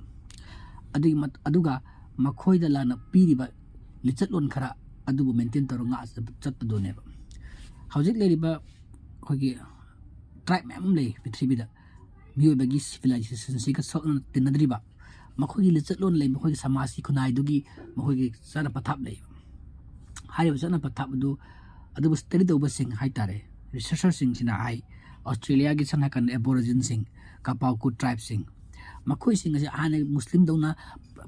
ꯑꯗꯨꯒꯤ ꯃꯠ-, ꯑꯗꯨꯒ ꯃꯈꯣꯏꯗ ꯂꯥꯟꯅ ꯄꯤꯔꯤꯕ ꯂꯤꯆꯠꯂꯣꯟ ꯈꯔ ꯑꯗꯨꯕꯨ ꯃꯦꯟꯇꯦꯟ ꯇꯧꯔꯒ ꯉꯥꯛ ꯆꯠ-, ꯆꯠꯄꯗꯨꯅꯦꯕ꯫ ꯍꯧꯖꯤꯛ ꯂꯩꯔꯤꯕ ꯑꯩꯈꯣꯏꯒꯤ ꯇ꯭ꯔꯥꯏꯕ ꯃꯌꯥꯝ ꯑꯃ ꯂꯩ ꯄ꯭ꯔꯤꯊꯤꯕꯤꯗ, ꯃꯤꯑꯣꯏꯕꯒꯤ ꯁꯤꯚꯤꯂꯥꯏꯖꯦꯁꯟꯁꯤꯒ ꯁꯣꯛꯅ ꯇꯤꯟꯅꯗ꯭ꯔꯤꯕ, ꯃꯈꯣꯏꯒꯤ ꯂꯤꯆꯠꯂꯣꯟ ꯂꯩ, ꯃꯈꯣꯏꯒꯤ ꯁꯃꯥꯖꯀꯤ ꯈꯨꯟꯅꯥꯏꯗꯨꯒꯤ ꯃꯈꯣꯏꯒꯤ ꯆꯠꯅ ꯄꯊꯥꯞ ꯂꯩ꯫ ꯍꯥꯏꯔꯤꯕ ꯆꯠꯅ ꯄꯊꯥꯞ ꯑꯗꯨ, ꯑꯗꯨꯕꯨ ꯁ꯭ꯇꯗꯤ ꯇꯧꯕꯁꯤꯡ ꯍꯥꯏ ꯇꯥꯔꯦ, ꯔꯤꯁꯔꯆꯔꯁꯤꯡꯁꯤꯅ ꯍꯥꯏ, ꯑꯣꯁꯇ꯭ꯔꯦꯂꯤꯌꯥꯒꯤ ꯁꯝꯅ ꯍꯥꯏꯔꯀꯥꯟꯗ ꯑꯦꯕꯣꯔꯤꯖꯤꯟꯁꯤꯡ, ꯀꯄꯥꯎꯀꯨ ꯇ꯭ꯔꯥꯏꯕꯁꯤꯡ, ꯃꯈꯣꯏꯁꯤꯡ ꯑꯁꯤ ꯍꯥꯟꯅ ꯃꯨꯁꯂꯤꯝꯗꯧꯅ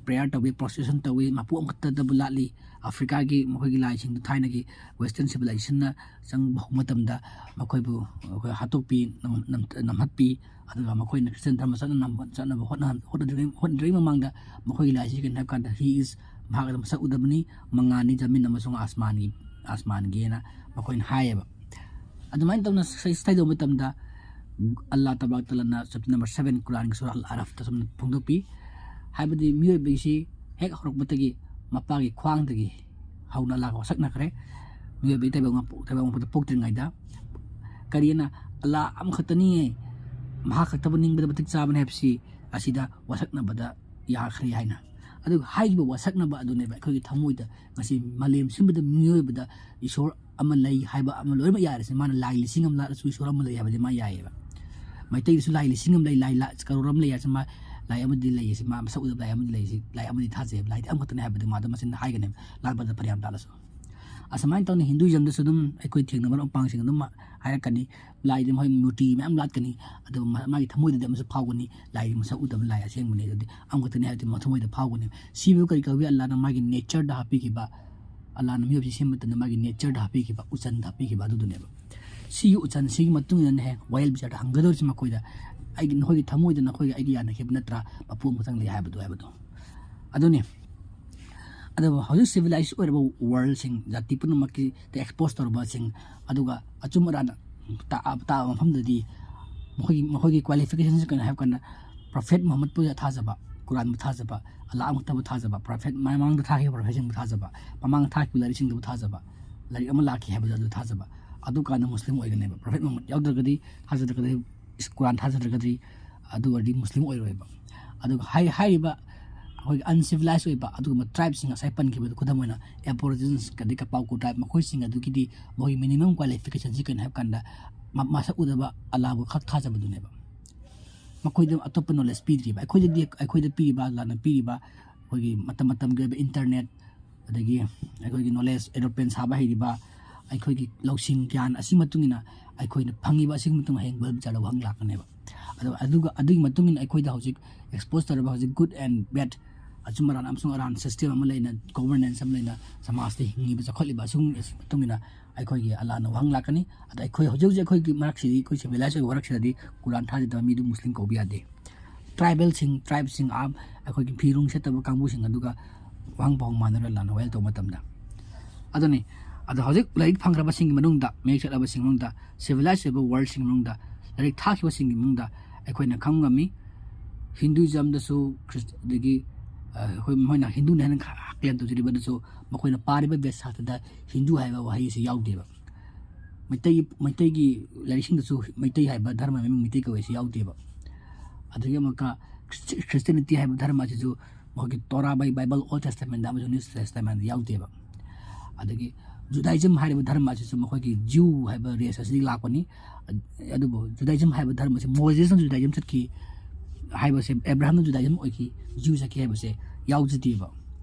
ꯄ꯭ꯔꯦꯌꯔ ꯇꯧꯏ, ꯄ꯭ꯔꯣꯁꯦꯁꯟ ꯇꯧꯏ, ꯃꯄꯨ ꯑꯃꯈꯛꯇꯗꯕꯨ ꯂꯥꯠꯂꯤ꯫ ꯑꯐ꯭ꯔꯤꯀꯥꯒꯤ ꯃꯈꯣꯏꯒꯤ ꯂꯥꯏꯁꯤꯡꯗꯨ ꯊꯥꯏꯅꯒꯤ ꯋꯦꯁꯇꯔꯟ ꯁꯤꯚꯤꯂꯥꯏꯖꯦꯁꯟꯅ ꯆꯪꯕ ꯍꯧꯕ ꯃꯇꯝꯗ ꯃꯈꯣꯏꯕꯨ ꯑꯩꯈꯣꯏ ꯍꯥꯠꯇꯣꯛꯄꯤ, ꯅꯝ-, ꯅꯝ-, ꯅꯝꯍꯠꯄꯤ꯫ ꯑꯗꯨꯒ ꯃꯈꯣꯏꯅ ꯈ꯭ꯔꯤꯁꯇꯤꯌꯥꯟ ꯙꯔꯃ ꯆꯠꯅ-, ꯆꯠꯅꯕ ꯍꯣꯠꯅ-, ꯍꯣꯠꯅꯗ꯭ꯔꯤꯉꯩ, ꯍꯣꯠꯅꯗ꯭ꯔꯤꯉꯩ ꯃꯃꯥꯡꯗ ꯃꯈꯣꯏꯒꯤ ꯂꯥꯏꯁꯤ ꯀꯩꯅꯣ ꯍꯥꯏꯕ ꯀꯥꯟꯗ, "He is", ꯃꯍꯥꯛ ꯑꯗꯨꯝ ꯃꯁꯛ ꯎꯗꯕꯅꯤ, ꯃꯉꯥꯜꯅꯤ, ꯖꯃꯤꯟ ꯑꯃꯁꯨꯡ ꯑꯁꯃꯥꯟꯒꯤ, ꯑꯁꯃꯥꯟꯒꯤꯅ ꯃꯈꯣꯏꯅ ꯍꯥꯏꯌꯦꯕ꯫ ꯑꯗꯨꯃꯥꯏꯅ ꯇꯧꯅ ꯁ-, ꯁ-, ꯁꯤꯗ ꯇꯧꯕ ꯃꯇꯝꯗ ꯑꯜꯂꯥ ꯇꯕꯥꯔꯛ ꯇꯥꯂꯥꯅ ꯆꯦꯞꯇꯔ ꯅꯝꯕꯔ ꯁꯚꯦꯟ ꯀꯨꯔꯥꯟꯒꯤ ꯁꯨꯔꯥ ꯑꯜ ꯑꯔꯥꯐꯇ ꯁꯨꯝ ꯐꯣꯡꯗꯣꯛꯄꯤ꯫ ꯍꯥꯏꯕꯗꯤ ꯃꯤꯑꯣꯏꯕꯒꯤꯁꯤ ꯍꯦꯛ ꯍꯧꯔꯛꯄꯗꯒꯤ ꯃꯄꯥꯒꯤ ꯈ꯭ꯋꯥꯡꯗꯒꯤ ꯍꯧꯅ ꯑꯜꯂꯥꯒ ꯋꯥꯁꯛꯅꯈ꯭ꯔꯦ꯫ ꯃꯤꯑꯣꯏꯕꯒꯤ ꯇꯥꯏꯕꯪ ꯃꯄꯣꯛ-, ꯇꯥꯏꯕꯪ ꯃꯄꯣꯛꯇ ꯄꯣꯛꯇ꯭ꯔꯤꯉꯩꯗ ꯀꯔꯤꯅ ꯑꯜꯂꯥ ꯑꯃꯈꯛꯇꯅꯤ, ꯃꯍꯥꯛ ꯈꯛꯇꯕꯨ ꯅꯤꯡꯕꯗ ꯃꯇꯤꯛ ꯆꯥꯕꯅꯤ ꯍꯥꯏꯕꯁꯤ ꯑꯁꯤꯗ ꯋꯥꯁꯛꯅꯕꯗ ꯌꯥꯈ꯭ꯔꯦ ꯍꯥꯏꯅ꯫ ꯑꯗꯨꯒ ꯍꯥꯏꯈꯤꯕ ꯋꯥꯁꯛꯅꯕ ꯑꯗꯨꯅꯦꯕ ꯑꯩꯈꯣꯏꯒꯤ ꯊꯃꯣꯏꯗ ꯉꯁꯤ ꯃꯥꯂꯦꯝ ꯁꯤꯟꯕꯗ ꯃꯤꯑꯣꯏꯕꯗ ꯏꯁꯣꯔ ꯑꯃ ꯂꯩ ꯍꯥꯏꯕ ꯑꯃ ꯂꯣꯏꯅꯃꯛ ꯌꯥꯔꯦꯁꯦ꯫ ꯃꯥꯅ ꯂꯥꯏ ꯂꯤꯁꯤꯡ ꯑꯃ ꯂꯥꯠꯂꯁꯨ ꯏꯁꯣꯔ ꯑꯃ ꯂꯩ ꯍꯥꯏꯕꯗꯤ ꯃꯥ ꯌꯥꯏꯌꯦꯕ꯫ ꯃꯩꯇꯩꯒꯤꯁꯨ ꯂꯥꯏ ꯂꯤꯁꯤꯡ ꯑꯃ ꯂꯩ, ꯂꯥꯏ ꯂꯥ-, ꯀꯔꯣꯔ ꯑꯃ ꯂꯩ ꯍꯥꯏꯔꯁꯨ ꯃꯥ ꯂꯥꯏ ꯑꯃꯗꯤ ꯂꯩꯌꯦꯁꯦ, ꯃꯥ ꯃꯁꯛ ꯎꯗꯕ ꯂꯥꯏ ꯑꯃꯗꯤ ꯂꯩꯌꯦꯁꯦ, ꯂꯥꯏ ꯑꯃꯗꯤ ꯊꯥꯖꯩꯌꯦꯕ, ꯂꯥꯏꯗꯤ ꯑꯃꯈꯛꯇꯅꯦ ꯍꯥꯏꯕꯗꯤ ꯃꯥꯗꯣ ꯃꯆꯤꯟ ꯍꯥꯏꯒꯅꯦꯕ, ꯂꯥꯠꯄꯗ ꯐꯅꯌꯥꯝ ꯂꯥꯠꯂꯁꯨ꯫ ꯑꯁꯨꯃꯥꯏꯅ ꯇꯧꯅ ꯍꯤꯟꯗꯨꯏꯖꯝꯗꯁꯨ ꯑꯗꯨꯝ ꯑꯩꯈꯣꯏ ꯊꯦꯡꯅꯕ ꯃꯄꯥꯡꯁꯤꯡ ꯑꯗꯨꯝ ꯍꯥꯏꯔꯛꯀꯅꯤ, ꯂꯥꯏꯗꯤ ꯃꯣꯏ ꯃꯨꯔꯇꯤ ꯃꯌꯥꯝ ꯂꯥꯠꯀꯅꯤ, ꯑꯗꯨ ꯃꯥ-, ꯃꯥꯒꯤ ꯊꯃꯣꯏꯗꯗꯤ ꯑꯃꯁꯨ ꯐꯥꯎꯒꯅꯤ, ꯂꯥꯏꯗꯤ ꯃꯁꯛ ꯎꯗꯕ ꯂꯥꯏ ꯑꯁꯦꯡꯕꯅꯤ, ꯑꯗꯨꯗꯤ ꯑꯃꯈꯛꯇꯅꯤ ꯍꯥꯏꯕꯗꯤ ꯃꯊꯃꯣꯏꯗ ꯐꯥꯎꯒꯅꯤ꯫ ꯁꯤꯕꯨ ꯀꯔꯤ ꯀꯧꯏ? ꯑꯜꯂꯥꯅ ꯃꯥꯒꯤ ꯅꯦꯆꯔꯗ ꯍꯥꯞꯄꯤꯈꯤꯕ, ꯑꯜꯂꯥꯅ ꯃꯤꯑꯣꯏꯕꯁꯤ ꯁꯦꯝꯕ ꯃꯇꯝꯗ ꯃꯥꯒꯤ ꯅꯦꯆꯔꯗ ꯍꯥꯞꯄꯤꯈꯤꯕ, ꯎꯆꯟꯗ ꯍꯥꯞꯄꯤꯈꯤꯕ ꯑꯗꯨꯗꯨꯅꯦꯕ꯫ ꯁꯤꯒꯤ ꯎꯆꯟꯁꯤꯒꯤ ꯃꯇꯨꯡ ꯏꯟꯅꯅꯦ ꯍꯌꯦꯡ ꯋꯥꯌꯦꯜ ꯕꯤꯆꯥꯔꯗ ꯍꯪꯒꯗꯧꯔꯤꯁꯤ ꯃꯈꯣꯏꯗ, ꯑꯩꯒꯤ, ꯅꯈꯣꯏꯒꯤ ꯊꯃꯣꯏꯗ ꯅꯈꯣꯏꯒ ꯑꯩꯒ ꯌꯥꯅꯈꯤꯕ ꯅꯠꯇ꯭ꯔꯥ? ꯃꯄꯨ ꯑꯃꯈꯛꯇꯪ ꯂꯩ ꯍꯥꯏꯕꯗꯣ, ꯍꯥꯏꯕꯗꯣ꯫ ꯑꯗꯨꯅꯤ꯫ ꯑꯗꯨꯕꯨ ꯍꯧꯖꯤꯛ ꯁꯤꯚꯤꯂꯥꯏꯁ ꯑꯣꯏꯔꯕ ꯋꯥꯔꯜꯁꯤꯡ, ꯖꯥꯇꯤ ꯄꯨꯝꯅꯃꯛꯀꯤꯗ ꯑꯦꯛꯁꯄꯣꯖ ꯇꯧꯔꯕꯁꯤꯡ, ꯑꯗꯨꯒ ꯑꯆꯨꯝ ꯑꯔꯥꯟ ꯇꯥ-, ꯇꯥꯕ ꯃꯐꯝꯗꯗꯤ ꯃꯈꯣꯏꯒꯤ, ꯃꯈꯣꯏꯒꯤ ꯀ꯭ꯋꯥꯂꯤꯐꯤꯀꯦꯁꯟꯁꯤ ꯀꯩꯅꯣ ꯍꯥꯏꯕ ꯀꯥꯟꯗ, ꯄ꯭ꯔꯣꯐꯦꯠ ꯃꯨꯍꯝꯃꯗꯄꯨ ꯊꯥꯖꯕ, ꯀꯨꯔꯥꯟꯕꯨ ꯊꯥꯖꯕ, ꯑꯜꯂꯥꯍ ꯑꯃꯈꯛꯇꯕꯨ ꯊꯥꯖꯕ, ꯄ꯭ꯔꯣꯐꯦꯠ ꯃꯃꯥꯡꯗ ꯊꯥꯈꯤꯕ ꯄ꯭ꯔꯣꯐꯦꯠꯁꯤꯡꯕꯨ ꯊꯥꯖꯕ, ꯃꯃꯥꯡꯗ ꯊꯥꯈꯤꯕ ꯂꯥꯏꯔꯤꯛꯁꯤꯡꯗꯕꯨ ꯊꯥꯖꯕ, ꯂꯥꯏꯔꯤꯛ ꯑꯃ ꯂꯥꯛꯈꯤ ꯍꯥꯏꯕꯗꯨ ꯑꯗꯨ ꯊꯥꯖꯕ, ꯑꯗꯨꯀꯥꯟꯗ ꯃꯨꯁꯂꯤꯝ ꯑꯣꯏꯒꯅꯦꯕ꯫ ꯄ꯭ꯔꯣꯐꯦꯠ ꯃꯨꯍꯝꯃꯗ ꯌꯥꯎꯗ꯭ꯔꯒꯗꯤ, ꯊꯥꯖꯗ꯭ꯔꯒꯗꯤ, ꯀꯨꯔꯥꯟ ꯊꯥꯖꯗ꯭ꯔꯒꯗꯤ, ꯑꯗꯨ ꯑꯣꯏꯔꯗꯤ ꯃꯨꯁꯂꯤꯝ ꯑꯣꯏꯔꯣꯏꯕ꯫ ꯑꯗꯨꯒ ꯍꯥꯏ-, ꯍꯥꯏꯔꯤꯕ ꯑꯩꯈꯣꯏꯒꯤ ꯑꯟꯁꯤꯚꯤꯂꯥꯏꯁ ꯑꯣꯏꯕ ꯑꯗꯨꯒꯨꯝꯕ ꯇ꯭ꯔꯥꯏꯕꯁꯤꯡ ꯉꯁꯥꯏ ꯄꯟꯈꯤꯕꯗꯨ, ꯈꯨꯗꯝ ꯑꯣꯏꯅ ꯑꯦꯕꯣꯔꯤꯖꯤꯟꯁ, ꯑꯗꯩ ꯀꯄꯥꯎꯀꯨ ꯇ꯭ꯔꯥꯏꯕ, ꯃꯈꯣꯏꯁꯤꯡ ꯑꯗꯨꯒꯤꯗꯤ ꯃꯈꯣꯏꯒꯤ ꯃꯤꯅꯤꯃꯝ ꯀ꯭ꯋꯥꯂꯤꯐꯤꯀꯦꯁꯟꯁꯤ ꯀꯩꯅꯣ ꯍꯥꯏꯕ ꯀꯥꯟꯗ, ꯃ-, ꯃꯁꯛ ꯎꯗꯕ ꯑꯜꯂꯥꯕꯨ ꯈꯛ ꯊꯥꯖꯕꯗꯨꯅꯦꯕ꯫ ꯃꯈꯣꯏꯗ ꯑꯇꯣꯞꯄ ꯅꯣꯂꯦꯖ ꯄꯤꯗ꯭ꯔꯤꯕ꯫ ꯑꯩꯈꯣꯏꯗꯗꯤ, ꯑꯩꯈꯣꯏꯗ ꯄꯤꯔꯤꯕ, ꯑꯜꯂꯥꯅ ꯄꯤꯔꯤꯕ ꯑꯩꯈꯣꯏꯒꯤ ꯃꯇꯝ ꯃꯇꯝꯒꯤ ꯑꯣꯏꯕ ꯏꯟꯇꯔꯅꯦꯠ, ꯑꯗꯒꯤ ꯑꯩꯈꯣꯏꯒꯤ ꯅꯣꯂꯦꯖ, ꯑꯦꯔꯣꯄ꯭ꯂꯦꯟ ꯁꯥꯕ ꯍꯩꯔꯤꯕ, ꯑꯩꯈꯣꯏꯒꯤ ꯂꯧꯁꯤꯡ ꯒ꯭ꯌꯥꯟ ꯑꯁꯤꯒꯤ ꯃꯇꯨꯡ ꯏꯟꯅ ꯑꯩꯈꯣꯏꯅ ꯐꯪꯉꯤꯕ ꯑꯁꯤꯒꯤ ꯃꯇꯨꯡ ꯍꯌꯦꯡ ꯋꯥꯌꯦꯜ ꯕꯤꯆꯥꯔꯗ ꯋꯥꯍꯪ ꯂꯥꯛꯀꯅꯦꯕ꯫ ꯑꯗꯣ ꯑꯗꯨꯒ ꯑꯗꯨꯒꯤ ꯃꯇꯨꯡ ꯏꯟꯅ ꯑꯩꯈꯣꯏꯗ ꯍꯧꯖꯤꯛ ꯑꯦꯛꯁꯄꯣꯖ ꯇꯧꯔꯕ ꯍꯧꯖꯤꯛ ꯒꯨꯗ ꯑꯦꯟ ꯕꯦꯗ, ꯑꯆꯨꯝ ꯑꯔꯥꯟ ꯑꯃꯁꯨꯡ ꯑꯔꯥꯟ ꯁꯤꯁꯇꯦꯝ ꯑꯃ ꯂꯩꯅ, ꯒꯣꯕꯔꯅꯦꯟꯁ ꯑꯃ ꯂꯩꯅ, ꯁꯃꯥꯖꯇ ꯍꯤꯡꯉꯤꯕ, ꯆꯥꯎꯈꯠꯂꯤꯕ ꯑꯁꯤꯒꯨꯝꯕ ꯑꯁꯤꯒꯤ ꯃꯇꯨꯡ ꯏꯟꯅ ꯑꯩꯈꯣꯏꯒꯤ ꯑꯜꯂꯥꯅ ꯋꯥꯍꯪ ꯂꯥꯛꯀꯅꯤ꯫ ꯑꯗ ꯑꯩꯈꯣꯏ ꯍꯧꯖꯤꯛ ꯍꯧꯖꯤꯛ ꯑꯩꯈꯣꯏꯒꯤ ꯃꯔꯛꯁꯤꯗꯤ, ꯑꯩꯈꯣꯏ ꯁꯤꯚꯤꯂꯥꯏꯁ ꯑꯣꯏꯕ ꯃꯔꯛꯁꯤꯗꯗꯤ ꯀꯨꯔꯥꯟ ꯊꯥꯖꯗꯕ ꯃꯤꯗꯨ ꯃꯨꯁꯂꯤꯝ ꯀꯧꯕ ꯌꯥꯗꯦ꯫ ꯇ꯭ꯔꯥꯏꯕꯦꯜꯁꯤꯡ, ꯇ꯭ꯔꯥꯏꯕꯁꯤꯡ, ꯑꯥ, ꯑꯩꯈꯣꯏꯒꯤ ꯐꯤꯔꯨꯡ ꯁꯦꯠꯇꯕ ꯀꯥꯡꯕꯨꯁꯤꯡ ꯑꯗꯨꯒ ꯋꯥꯍꯪ ꯄꯥꯎꯍꯪ ꯃꯥꯟꯅꯔꯣꯏ, ꯑꯜꯂꯥꯅ ꯋꯥꯌꯦꯜ ꯇꯧꯕ ꯃꯇꯝꯗ꯫ ꯑꯗꯨꯅꯤ꯫ ꯑꯗꯣ ꯍꯧꯖꯤꯛ ꯂꯥꯏꯔꯤꯛ ꯐꯪꯈ꯭ꯔꯕꯁꯤꯡꯒꯤ ꯃꯅꯨꯡꯗ, ꯃꯌꯦꯛ ꯆꯠꯂꯕꯁꯤꯡꯒꯤ ꯃꯅꯨꯡꯗ, ꯁꯤꯚꯤꯂꯥꯏꯁ ꯑꯣꯏꯕ ꯋꯥꯔꯜꯁꯤꯡꯒꯤ ꯃꯅꯨꯡꯗ, ꯂꯥꯏꯔꯤꯛ ꯊꯥꯈꯤꯕꯁꯤꯡꯒꯤ ꯃꯅꯨꯡꯗ ꯑꯩꯈꯣꯏꯅ ꯈꯪꯕ ꯉꯝꯃꯤ꯫ ꯍꯤꯟꯗꯨꯏꯖꯝꯗꯁꯨ, ꯈ꯭ꯔꯤꯁ-, ꯑꯗꯒꯤ, ꯑ, ꯑꯩꯈꯣꯏ ꯃꯈꯣꯏꯅ ꯍꯤꯟꯗꯨꯅꯤ ꯍꯥꯏꯅ ꯈ-, ꯀ꯭ꯂꯦꯝ ꯇꯧꯖꯔꯤꯕꯗꯁꯨ, ꯃꯈꯣꯏꯅ ꯄꯥꯔꯤꯕ ꯕꯦꯗꯁꯥꯁꯇ꯭ꯔꯗ ꯍꯤꯟꯗꯨ ꯍꯥꯏꯕ ꯋꯥꯍꯩ ꯑꯁꯤ ꯌꯥꯎꯗꯦꯕ꯫ ꯃꯩꯇꯩꯒꯤ, ꯃꯩꯇꯩꯒꯤ ꯂꯥꯏꯔꯤꯛꯁꯤꯡꯗꯁꯨ ꯃꯩꯇꯩ ꯍꯥꯏꯕ ꯙꯔꯃ ꯃꯃꯤꯡ ꯃꯩꯇꯩ ꯀꯧꯋꯦ ꯍꯥꯏꯁꯤ ꯌꯥꯎꯗꯦꯕ꯫ ꯑꯗꯒꯤ ꯑꯃꯨꯛꯀ ꯈ꯭ꯔꯤꯁ-, ꯈ꯭ꯔꯤꯁꯇꯤꯌꯥꯅꯤꯇꯤ ꯍꯥꯏꯕ ꯙꯔꯃ ꯑꯁꯤꯁꯨ ꯑꯩꯈꯣꯏꯒꯤ ꯇꯣꯔꯥ ꯕꯥꯏ ꯕꯥꯏꯕꯜ ꯑꯣꯜ ꯇꯦꯁꯇꯃꯦꯟꯗ ꯑꯃꯁꯨꯡ ꯅ꯭ꯌꯨ ꯇꯦꯁꯇꯃꯦꯟꯗ ꯌꯥꯎꯗꯦꯕ꯫ ꯑꯗꯒꯤ ꯖꯨꯗꯥꯏꯖꯝ ꯍꯥꯏꯔꯤꯕ ꯙꯔꯃ ꯑꯁꯤꯁꯨ ꯃꯈꯣꯏꯒꯤ ꯖ꯭ꯌꯨ ꯍꯥꯏꯕ ꯔꯦꯁ ꯑꯁꯤꯗꯒꯤ ꯂꯥꯛꯄꯅꯤ꯫ ꯑꯗꯨꯕꯨ ꯖꯨꯗꯥꯏꯖꯝ ꯍꯥꯏꯕ ꯙꯔꯃ ꯑꯁꯤ ꯃꯣꯖꯦꯁꯅ ꯖꯨꯗꯥꯏꯖꯝ ꯆꯠꯈꯤ ꯍꯥꯏꯕꯁꯦ, ꯑꯦꯕ꯭ꯔꯥꯍꯝꯅ ꯖꯨꯗꯥꯏꯖꯝ ꯑꯣꯏꯈꯤ, ꯖ꯭ꯌꯨ ꯆꯠꯈꯤ ꯍꯥꯏꯕꯁꯦ ꯌꯥꯎꯖꯗꯦꯕ꯫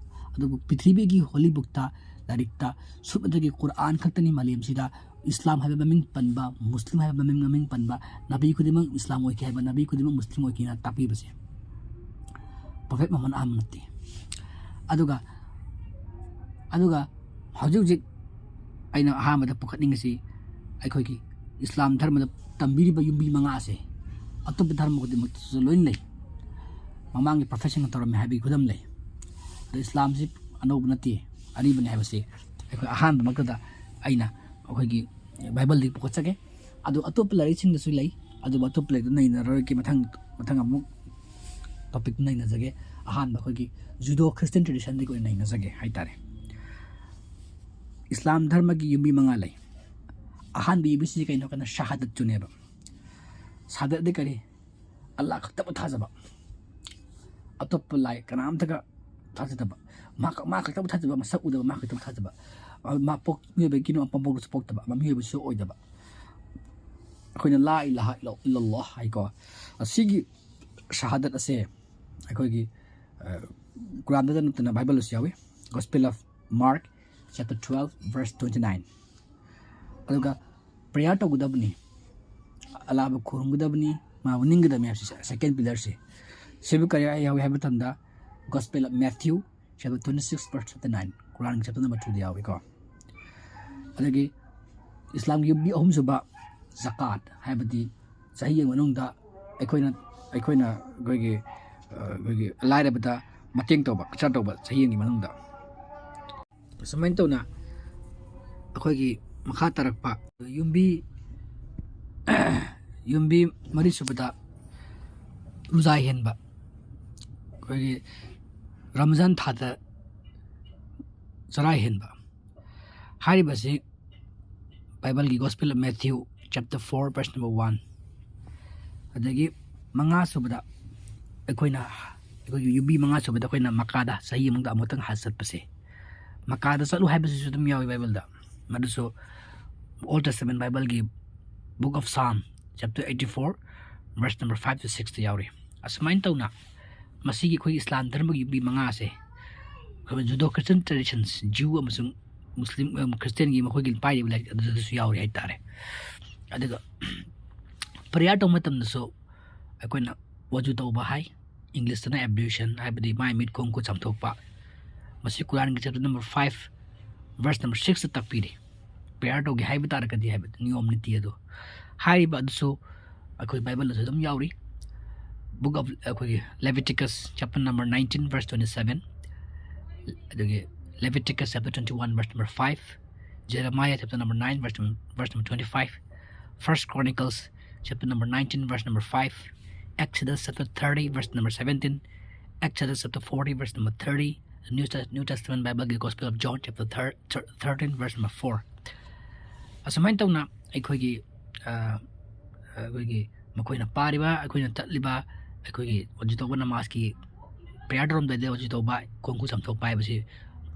ꯑꯗꯨꯕꯨ ꯄ꯭ꯔꯤꯊꯤꯕꯤꯒꯤ ꯍꯣꯂꯤ ꯕꯨꯛꯇ, ꯂꯥꯏꯔꯤꯛꯇ, ꯁꯨꯞꯅꯇꯒꯤ ꯀꯨꯔꯥꯟ ꯈꯛꯇꯅꯤ ꯃꯥꯂꯦꯝꯁꯤꯗ ꯏꯁꯂꯥꯝ ꯍꯥꯏꯕ ꯃꯃꯤꯡ ꯄꯟꯕ, ꯃꯨꯁꯂꯤꯝ ꯍꯥꯏꯕ ꯃꯃꯤꯡ, ꯃꯃꯤꯡ ꯄꯟꯕ, ꯅꯕꯤ ꯈꯨꯗꯤꯡꯃꯛ ꯏꯁꯂꯥꯝ ꯑꯣꯏꯈꯤ ꯍꯥꯏꯕ, ꯅꯕꯤ ꯈꯨꯗꯤꯡꯃꯛ ꯃꯨꯁꯂꯤꯝ ꯑꯣꯏꯈꯤꯅ ꯇꯥꯛꯄꯤꯕꯁꯦ꯫ ꯄ꯭ꯔꯣꯐꯦꯠ ꯃꯨꯍꯝꯃꯗ ꯑꯍꯃꯗ ꯅꯠꯇꯦ꯫ ꯑꯗꯨꯒ, ꯑꯗꯨꯒ ꯍꯧꯖꯤꯛ ꯍꯧꯖꯤꯛ ꯑꯩꯅ ꯑꯍꯥꯟꯕꯗ ꯄꯨꯈꯠꯅꯤꯡꯉꯤꯁꯤ, ꯑꯩꯈꯣꯏꯒꯤ ꯏꯁꯂꯥꯝ ꯙꯔꯃꯗ ꯇꯝꯕꯤꯔꯤꯕ ꯌꯨꯝꯕꯤ ꯃꯉꯥ ꯑꯁꯦ ꯑꯇꯣꯞꯄ ꯙꯔꯃ ꯈꯨꯗꯤꯡꯃꯛꯇꯁꯨ ꯂꯣꯏꯅ ꯂꯩ꯫ ꯃꯃꯥꯡꯒꯤ ꯄ꯭ꯔꯣꯐꯦꯠꯁꯤꯡꯅ ꯇꯧꯔꯝꯃꯤ ꯍꯥꯏꯕꯒꯤ ꯈꯨꯗꯝ ꯂꯩ꯫ ꯑꯗꯣ ꯏꯁꯂꯥꯝꯁꯤ ꯑꯅꯧꯕ ꯅꯠꯇꯦ, ꯑꯔꯤꯕꯅꯤ ꯍꯥꯏꯕꯁꯤ ꯑꯩꯈꯣꯏ ꯑꯍꯥꯟꯕꯃꯛꯇꯗ ꯑꯩꯅ ꯑꯩꯈꯣꯏꯒꯤ ꯕꯥꯏꯕꯜꯗꯒꯤ ꯄꯨꯈꯠꯆꯒꯦ꯫ ꯑꯗꯨ ꯑꯇꯣꯞꯄ ꯂꯥꯏꯔꯤꯛꯁꯤꯡꯗꯁꯨ ꯂꯩ, ꯑꯗꯨꯕꯨ ꯑꯇꯣꯞꯄ ꯂꯥꯏꯔꯤꯛꯇ ꯅꯩꯅꯔꯔꯣꯏꯒꯦ꯫ ꯃꯊꯪ, ꯃꯊꯪ ꯑꯃꯨꯛ ꯇꯣꯄꯤꯛꯇ ꯅꯩꯅꯖꯒꯦ꯫ ꯑꯍꯥꯟꯕ ꯑꯩꯈꯣꯏꯒꯤ ꯖꯨꯗꯣ ꯈ꯭ꯔꯤꯁꯇꯤꯌꯟ ꯇ꯭ꯔꯦꯗꯤꯁꯟꯗꯒꯤ ꯑꯣꯏꯅ ꯅꯩꯅꯖꯒꯦ ꯍꯥꯏꯇꯥꯔꯦ꯫ ꯏꯁꯂꯥꯝ ꯙꯔꯃꯒꯤ ꯌꯨꯝꯕꯤ ꯃꯉꯥ ꯂꯩ꯫ ꯑꯍꯥꯟꯕ ꯌꯨꯝꯕꯤꯁꯤ ꯀꯩꯅꯣ ꯀꯥꯟꯗ ꯁꯍꯥꯗꯠꯇꯨꯅꯦꯕ꯫ ꯁꯍꯥꯗꯠꯗꯤ ꯀꯔꯤ? ꯑꯜꯂꯥꯍ ꯈꯛꯇꯕꯨ ꯊꯥꯖꯕ, ꯑꯇꯣꯞꯄ ꯂꯥꯏ ꯀꯅꯥꯝꯇꯒ ꯊꯥꯖꯗꯕ, ꯃꯥ, ꯃꯥ ꯈꯛꯇꯕꯨ ꯊꯥꯖꯕ, ꯃꯁꯛ ꯎꯗꯕ ꯃꯥ ꯈꯛꯇꯕꯨ ꯊꯥꯖꯕ꯫ ꯃꯥ ꯄꯣꯛ-, ꯃꯤꯑꯣꯏꯕꯒꯤ ꯅꯨꯡꯉꯥꯏ ꯄꯣꯛꯄꯁꯨ ꯄꯣꯛꯇꯕ, ꯃꯤꯑꯣꯏꯕꯁꯨ ꯑꯣꯏꯗꯕ꯫ ꯑꯩꯈꯣꯏꯅ ꯂꯥ ꯏꯂꯥꯍ ꯏꯜꯂ-, ꯏꯜꯂꯜꯂꯥꯍ ꯍꯥꯏꯀꯣ, ꯑꯁꯤꯒꯤ ꯁꯍꯥꯗꯠ ꯑꯁꯦ ꯑꯩꯈꯣꯏꯒꯤ, ꯑ, ꯀꯨꯔꯥꯟꯗꯇ ꯅꯠꯇꯅ ꯕꯥꯏꯕꯜꯗꯁꯨ ꯌꯥꯎꯏ꯫ Gospel of Mark, chapter twelve, verse twenty nine꯫ ꯑꯗꯨꯒ ꯄ꯭ꯔꯦꯌꯔ ꯇꯧꯒꯗꯕꯅꯤ, ꯑꯂꯥꯕ ꯈꯨꯔꯨꯝꯒꯗꯕꯅꯤ, ꯃꯥꯕꯨ ꯅꯤꯡꯒꯗꯕꯅꯤ ꯍꯥꯏꯕꯁꯤ ꯁꯦꯀꯦꯟ ꯄꯤꯂꯔꯁꯤ꯫ ꯁꯤꯕꯨ ꯀꯔꯤ ꯌꯥꯎꯏ ꯍꯥꯏꯕ ꯃꯇꯝꯗ, Gospel of Matthew, chapter twenty six, verse thirty nine, ꯀꯨꯔꯥꯟꯒꯤ ꯆꯦꯞꯇꯔ ꯅꯝꯕꯔ ꯇꯨꯗ ꯌꯥꯎꯏꯀꯣ꯫ ꯑꯗꯒꯤ ꯏꯁꯂꯥꯝꯒꯤ ꯌꯨꯝꯕꯤ ꯑꯍꯨꯝꯁꯨꯕ ꯖꯀꯥꯠ, ꯍꯥꯏꯕꯗꯤ ꯆꯍꯤ ꯑꯃꯒꯤ ꯃꯅꯨꯡꯗ ꯑꯩꯈꯣꯏꯅ, ꯑꯩꯈꯣꯏꯅ ꯑꯩꯈꯣꯏꯒꯤ, ꯑ, ꯑꯩꯈꯣꯏꯒꯤ ꯂꯥꯏꯔꯕꯗ ꯃꯇꯦꯡ ꯇꯧꯕ, ꯈꯔꯆꯥ ꯇꯧꯕ ꯆꯍꯤ ꯑꯃꯒꯤ ꯃꯅꯨꯡꯗ꯫ ꯁꯨꯃꯥꯏꯅ ꯇꯧꯅ ꯑꯩꯈꯣꯏꯒꯤ ꯃꯈꯥ ꯇꯥꯔꯛꯄ ꯌꯨꯝꯕꯤ, ꯌꯨꯝꯕꯤ ꯃꯔꯤꯁꯨꯕꯗ ꯔꯨꯖꯥ ꯍꯦꯟꯕ, ꯑꯩꯈꯣꯏꯒꯤ ꯔꯃꯖꯥꯟ ꯊꯥꯗ ꯆꯔꯥ ꯍꯦꯟꯕ ꯍꯥꯏꯔꯤꯕꯁꯤ ꯕꯥꯏꯕꯜꯒꯤ Gospel of Matthew, chapter four, verse number one꯫ ꯑꯗꯒꯤ ꯃꯉꯥ ꯁꯨꯕꯗ ꯑꯩꯈꯣꯏꯅ ꯑꯩꯈꯣꯏꯒꯤ ꯌꯨꯕꯤ ꯃꯉꯥ ꯁꯨꯕꯗ ꯑꯩꯈꯣꯏꯅ ꯃꯀꯥꯗ ꯆꯍꯤ ꯑꯃꯗ ꯑꯃꯨꯛꯇꯪ ꯍꯖ ꯆꯠꯄꯁꯦ, ꯃꯀꯥꯗ ꯆꯠꯂꯨ ꯍꯥꯏꯕꯁꯤꯁꯨ ꯑꯗꯨꯝ ꯌꯥꯎꯏ ꯕꯥꯏꯕꯜꯗ꯫ ꯃꯗꯨꯁꯨ Old Testament ꯕꯥꯏꯕꯜꯒꯤ Book of Psalm, chapter eighty four, verse number five to sixꯇ ꯌꯥꯎꯔꯤ꯫ ꯑꯁꯨꯃꯥꯏꯅ ꯇꯧꯅ ꯃꯁꯤꯒꯤ ꯑꯩꯈꯣꯏ ꯏꯁꯂꯥꯝ ꯙꯔꯃꯒꯤ ꯌꯨꯕꯤ ꯃꯉꯥꯁꯦ ꯑꯩꯈꯣꯏ Judeo Christian traditions, ꯖ꯭ꯌꯨ ꯑꯃꯁꯨꯡ ꯃꯨꯁꯂꯤꯝ, ꯎꯝ, ꯈ꯭ꯔꯤꯁꯇꯤꯌꯥꯟꯒꯤ ꯃꯈꯣꯏꯒꯤ ꯄꯥꯏꯔꯤꯕ ꯂꯥꯏꯔꯤꯛ ꯑꯗꯨꯗꯁꯨ ꯌꯥꯎꯔꯤ ꯍꯥꯏꯇꯥꯔꯦ꯫ ꯑꯗꯨꯒ ꯄ꯭ꯔꯦꯌꯔ ꯇꯧꯕ ꯃꯇꯝꯗꯁꯨ ꯑꯩꯈꯣꯏꯅ ꯋꯖꯨ ꯇꯧꯕ ꯍꯥꯏ, ꯏꯪꯂꯤꯁꯇꯅ ablution, ꯍꯥꯏꯕꯗꯤ ꯃꯥꯏ ꯃꯤꯠ ꯈꯣꯡ ꯈꯨꯠ ꯆꯥꯝꯊꯣꯛꯄ꯫ ꯃꯁꯤ ꯀꯨꯔꯥꯟꯒꯤ chapter number five, verse number sixꯇ ꯇꯥꯛꯄꯤꯔꯤ꯫ ꯄ꯭ꯔꯦꯌꯔ ꯇꯧꯒꯦ ꯍꯥꯏꯕ ꯇꯥꯔꯒꯗꯤ ꯍꯥꯏꯕ ꯅꯤꯌꯣꯝ ꯅꯤꯇꯤ ꯑꯗꯣ꯫ ꯍꯥꯏꯔꯤꯕ ꯑꯗꯨꯁꯨ ꯑꯩꯈꯣꯏ ꯕꯥꯏꯕꯜꯗꯁꯨ ꯑꯗꯨꯝ ꯌꯥꯎꯔꯤ꯫ Book of, ꯑꯩꯈꯣꯏꯒꯤ Leviticus chapter number nineteen, verse twenty seven, ꯑꯗꯒꯤ Leviticus chapter twenty one, verse number five, Jeremiah chapter number nine, verse number, verse number twenty five, First Chronicles chapter number nineteen, verse number five, Exodus chapter thirty, verse number seventeen, Exodus chapter forty, verse number thirty, New, Tes- New Testament ꯕꯥꯏꯕꯜꯒꯤ Gospel of John chapter thir- thir- thirteen, verse number four꯫ ꯑꯁꯨꯃꯥꯏꯅ ꯇꯧꯅ ꯑꯩꯈꯣꯏꯒꯤ, ꯑ, ꯑꯩꯈꯣꯏꯒꯤ ꯃꯈꯣꯏꯅ ꯄꯥꯔꯤꯕ, ꯑꯩꯈꯣꯏꯅ ꯆꯠꯂꯤꯕ, ꯑꯩꯈꯣꯏꯒꯤ ꯋꯖꯨ ꯇꯧꯕ, ꯅꯃꯥꯖꯀꯤ ꯄ꯭ꯔꯦꯌꯔ ꯇꯧꯔꯝꯗꯥꯏꯗ ꯋꯖꯨ ꯇꯧꯕ, ꯈꯣꯡ ꯈꯨꯠ ꯆꯥꯝꯊꯣꯛꯄ ꯍꯥꯏꯕꯁꯤ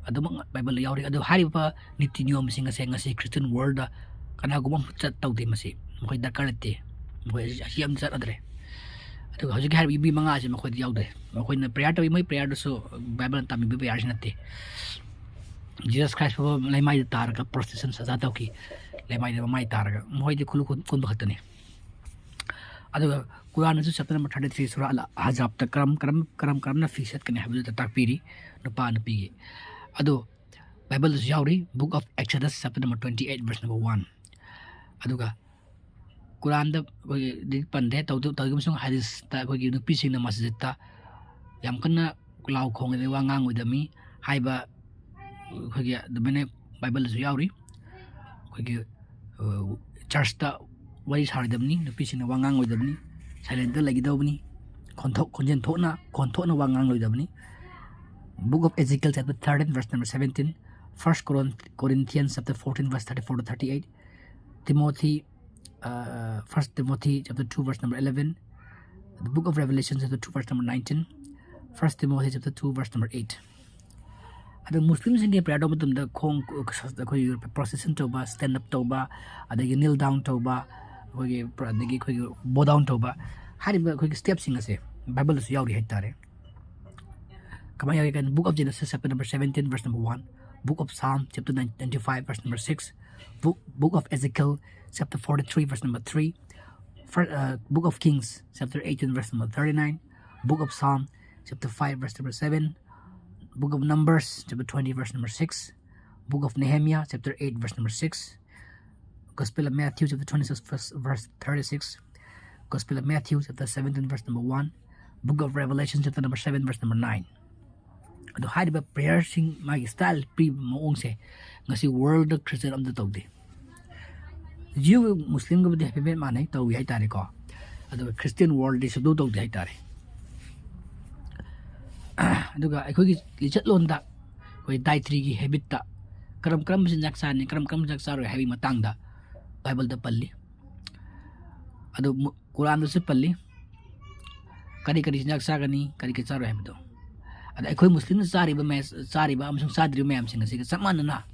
ꯑꯗꯨꯃꯛ ꯕꯥꯏꯕꯜꯗ ꯌꯥꯎꯔꯤ꯫ ꯑꯗꯨ ꯍꯥꯏꯔꯤꯕ ꯅꯤꯇꯤ ꯅꯤꯌꯣꯝꯁꯤꯡ ꯑꯁꯦ ꯉꯁꯤ Christian worldꯗ ꯀꯅꯥꯒꯨꯝꯕ ꯑꯃ ꯆꯠ ꯇꯧꯗꯦ꯫ ꯃꯁꯤ ꯃꯈꯣꯏ ꯗꯔꯀꯥꯔ ꯂꯩꯇꯦ꯫ ꯃꯈꯣꯏ ꯑꯁꯤ, ꯑꯁꯤ ꯌꯥꯝ ꯆꯠꯅꯗ꯭ꯔꯦ꯫ ꯑꯗꯨꯒ ꯍꯧꯖꯤꯛꯀꯤ ꯍꯥꯏꯔꯤꯕ ꯌꯨꯕꯤ ꯃꯉꯥ ꯑꯁꯤ ꯃꯈꯣꯏꯗ ꯌꯥꯎꯗ꯭ꯔꯦ꯫ ꯃꯈꯣꯏꯅ ꯄ꯭ꯔꯦꯌꯔ ꯇꯧꯏ, ꯃꯣꯏ ꯄ꯭ꯔꯦꯌꯔꯗꯨꯁꯨ ꯕꯥꯏꯕꯜꯅ ꯇꯝꯕꯤꯕ ꯄ꯭ꯔꯦꯌꯔꯁꯤ ꯅꯠꯇꯦ꯫ Jesus Christ ꯐꯥꯎꯕ ꯂꯩꯃꯥꯏꯗ ꯇꯥꯔꯒ procession ꯁꯖꯥ ꯇꯧꯈꯤ, ꯂꯩꯃꯥꯏꯗ ꯃꯃꯥꯏ ꯇꯥꯔꯒ꯫ ꯃꯈꯣꯏꯗꯤ ꯈꯨꯜꯂꯨ ꯈꯨꯟ- ꯀꯨꯟꯕ ꯈꯛꯇꯅꯤ꯫ ꯑꯗꯨꯒ ꯀꯨꯔꯥꯟꯗꯁꯨ chapter number thirty three, ꯁꯨꯔꯥ ꯑꯜ ꯑꯍꯖꯥꯕꯇ ꯀꯔꯝ ꯀꯔꯝ ꯀꯔꯝ ꯀꯔꯝꯅ ꯐꯤ ꯁꯦꯠꯀꯅꯤ ꯍꯥꯏꯕꯗꯨꯗ ꯇꯥꯛꯄꯤꯔꯤ, ꯅꯨꯄꯥ ꯅꯨꯄꯤꯒꯤ꯫ ꯑꯗꯣ ꯕꯥꯏꯕꯜꯗꯁꯨ ꯌꯥꯎꯔꯤ, Book of Exodus chapter number twenty eight, verse number one꯫ ꯑꯗꯨꯒ ꯀꯨꯔꯥꯟꯗ ꯑꯩꯈꯣꯏꯒꯤ ꯗꯤ ꯄꯟꯗꯦ, ꯇꯧꯗ- ꯇꯧꯗ꯭ꯔꯒꯁꯨ ꯍꯥꯗꯤꯁꯇ ꯑꯩꯈꯣꯏꯒꯤ ꯅꯨꯄꯤꯁꯤꯡꯅ ꯃꯁꯖꯤꯠꯇ ꯌꯥꯝ ꯀꯟꯅ ꯂꯥꯎ ꯈꯣꯡꯉꯗꯤ ꯋꯥ ꯉꯥꯡꯉꯣꯏꯗꯕꯅꯤ ꯍꯥꯏꯕ ꯑꯩꯈꯣꯏꯒꯤ ꯑꯗꯨꯃꯥꯏꯅ ꯕꯥꯏꯕꯜꯗꯁꯨ ꯌꯥꯎꯔꯤ꯫ ꯑꯩꯈꯣꯏꯒꯤ, ꯑ, ꯆꯔꯆꯇ ꯋꯥꯔꯤ ꯁꯥꯔꯣꯏꯗꯕꯅꯤ, ꯅꯨꯄꯤꯁꯤꯡꯅ ꯋꯥ ꯉꯥꯡꯂꯣꯏꯗꯕꯅꯤ, silentꯇ ꯂꯩꯒꯗꯧꯕꯅꯤ, ꯈꯣꯟꯊꯣꯛ- ꯈꯣꯟꯖꯦꯜ ꯊꯣꯛꯅ, ꯈꯣꯟ ꯊꯣꯛꯅ ꯋꯥ ꯉꯥꯡꯂꯣꯏꯗꯕꯅꯤ꯫ Book of Ezekiel chapter thirteen, verse number seventeen, First Corinth- Corinthians chapter fourteen, verse thirty four to thirty eight, Timothy, uh, First Timothy chapter two, verse number eleven, the Book of Revelation chapter two, verse number nineteen, First Timothy chapter two verse number eight. ꯑꯗꯣ ꯃꯨꯁꯂꯤꯝꯁꯤꯡꯒꯤ prayer ꯇꯧꯕ ꯃꯇꯝꯗ ꯈꯣꯡ, ꯑꯩꯈꯣꯏꯒꯤ procession ꯇꯧꯕ, stand up ꯇꯧꯕ, ꯑꯗꯒꯤ ꯅꯤꯜ down ꯇꯧꯕ, ꯑꯩꯈꯣꯏꯒꯤ ꯑꯗꯒꯤ ꯑꯩꯈꯣꯏꯒꯤ ꯕꯣ ꯗꯥꯎꯟ ꯇꯧꯕ, ꯍꯥꯏꯔꯤꯕ ꯑꯩꯈꯣꯏꯒꯤ ꯁ꯭ꯇꯦꯞꯁꯤꯡ ꯑꯁꯦ ꯕꯥꯏꯕꯜꯗꯁꯨ ꯌꯥꯎꯔꯤ ꯍꯥꯏꯇꯥꯔꯦ꯫ ꯀꯃꯥꯏꯅ ꯌꯥꯎꯔꯤ ꯀꯥꯏꯅ, Book of Genesis chapter number seventeen verse number one, Book of Psalm chapter ninety-five verse number six, Book, Book of Ezekiel chapter forty-three verse number three, Fir- uh, Book of Kings chapter eighteen verse number thirty-nine, Book of Psalm chapter five verse number seven, Book of Numbers chapter twenty verse number six, Book of Nehemiah chapter eight verse number six, Gospel of Matthew chapter twenty-six verse, verse thirty-six, Gospel of Matthew chapter seventeen verse number one, Book of Revelation chapter number seven verse number nine. ꯑꯗꯣ ꯍꯥꯏꯔꯤꯕ ꯄ꯭ꯔꯦꯌꯔꯁꯤꯡ, ꯃꯥꯒꯤ style ꯄꯤꯕ ꯃꯑꯣꯡꯁꯦ ꯉꯁꯤ world Christian ꯑꯝꯇ ꯇꯧꯗꯦ꯫ Jew ꯃꯨꯁꯂꯤꯝꯒꯕꯨꯗꯤ ꯍꯥꯏꯐꯦꯠ ꯃꯥꯟꯅꯩ, ꯇꯧꯏ ꯍꯥꯏꯇꯥꯔꯦꯀꯣ꯫ ꯑꯗꯨꯒ ꯈ꯭ꯔꯤꯁꯇꯤꯌꯟ ꯋꯥꯔꯜꯗꯗꯤ ꯁꯨꯛꯇꯧ ꯇꯧꯗꯦ ꯍꯥꯏꯇꯥꯔꯦ꯫ ꯑꯗꯨꯒ ꯑꯩꯈꯣꯏꯒꯤ ꯂꯤꯆꯠꯂꯣꯟꯗ, ꯑꯩꯈꯣꯏ ꯗꯥꯏꯇ꯭ꯔꯤꯒꯤ ꯍꯦꯕꯤꯠꯇ ꯀꯔꯝ ꯀꯔꯝꯕ ꯆꯤꯟꯖꯥꯛ ꯆꯥꯅꯤ, ꯀꯔꯝ ꯀꯔꯝꯕ ꯆꯤꯟꯖꯥꯛ ꯆꯥꯔꯣꯏ ꯍꯥꯏꯕꯒꯤ ꯃꯇꯥꯡꯗ ꯕꯥꯏꯕꯜꯗ ꯄꯜꯂꯤ꯫ ꯑꯗꯨ ꯃꯨ- ꯀꯨꯔꯥꯟꯗꯁꯨ ꯄꯜꯂꯤ, ꯀꯔꯤ ꯀꯔꯤ ꯆꯤꯟꯖꯥꯛ ꯆꯥꯒꯅꯤ, ꯀꯔꯤ ꯀꯔꯤ ꯆꯥꯔꯣꯏ ꯍꯥꯏꯕꯗꯣ꯫ ꯑꯗ ꯑꯩꯈꯣꯏ ꯃꯨꯁꯂꯤꯝꯅ ꯆꯥꯔꯤꯕ ꯃꯌꯥꯝ, ꯆꯥꯔꯤꯕ ꯑꯃꯁꯨꯡ ꯆꯥꯗ꯭ꯔꯤꯕ ꯃꯌꯥꯝꯁꯤꯡ ꯑꯁꯤꯒ ꯆꯞ ꯃꯥꯟꯅꯅ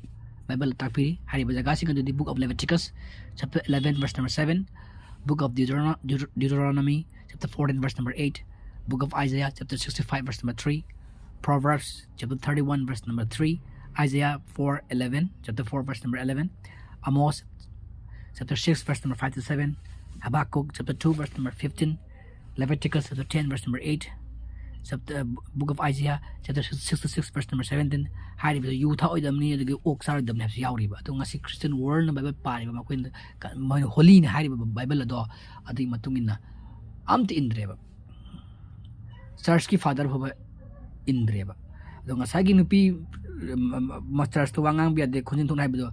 ꯕꯥꯏꯕꯜ ꯇꯥꯛꯄꯤꯔꯤ꯫ ꯍꯥꯏꯔꯤꯕ ꯖꯒꯥꯁꯤꯡ ꯑꯗꯨꯗꯤ Book of Leviticus chapter eleven verse number seven, Book of Deuterono- Deut- Deuteronomy chapter fourteen verse number eight, Book of Isaiah chapter sixty-five verse number three, Proverbs chapter thirty-one verse number three, Isaiah four eleven, chapter four verse number eleven, Amos chapter six verse number five to seven, Habakkuk chapter two verse number fifteen, Leviticus chapter ten verse number eight, chapter, uh, Book of Isaiah chapter sixty-six verse number seventeen. ꯍꯥꯏꯔꯤꯕꯗꯨ U ꯊꯛꯑꯣꯏꯗꯕꯅꯤ, ꯑꯗꯒꯤ ꯑꯣꯛ ꯆꯥꯔꯣꯏꯗꯕꯅꯤ ꯍꯥꯏꯕꯁꯨ ꯌꯥꯎꯔꯤꯕ꯫ ꯑꯗꯣ ꯉꯁꯤ Christian ꯋꯥꯔꯜꯅ Bible ꯄꯥꯔꯤꯕ, ꯃꯈꯣꯏꯅ ꯀ- ꯃꯣꯏꯅ ꯍꯣꯂꯤꯅꯤ ꯍꯥꯏꯔꯤꯕ ꯕꯥꯏꯕꯜ ꯑꯗꯣ ꯑꯗꯨꯒꯤ ꯃꯇꯨꯡ ꯏꯟꯅ ꯑꯝꯇ ꯏꯟꯗ꯭ꯔꯦꯕ꯫ ꯆꯔꯆꯀꯤ ꯐꯥꯗꯔ ꯐꯥꯎꯕ ꯏꯟꯗ꯭ꯔꯦꯕ꯫ ꯑꯗꯣ ꯉꯁꯥꯏꯒꯤ ꯅꯨꯄꯤ, ꯎꯝ, ꯎꯝ, ꯆꯔꯆꯇ ꯋꯥ ꯉꯥꯡꯕ ꯌꯥꯗꯦ, ꯈꯣꯟꯖꯦꯜ ꯊꯣꯛꯅ ꯍꯥꯏꯕꯗꯣ,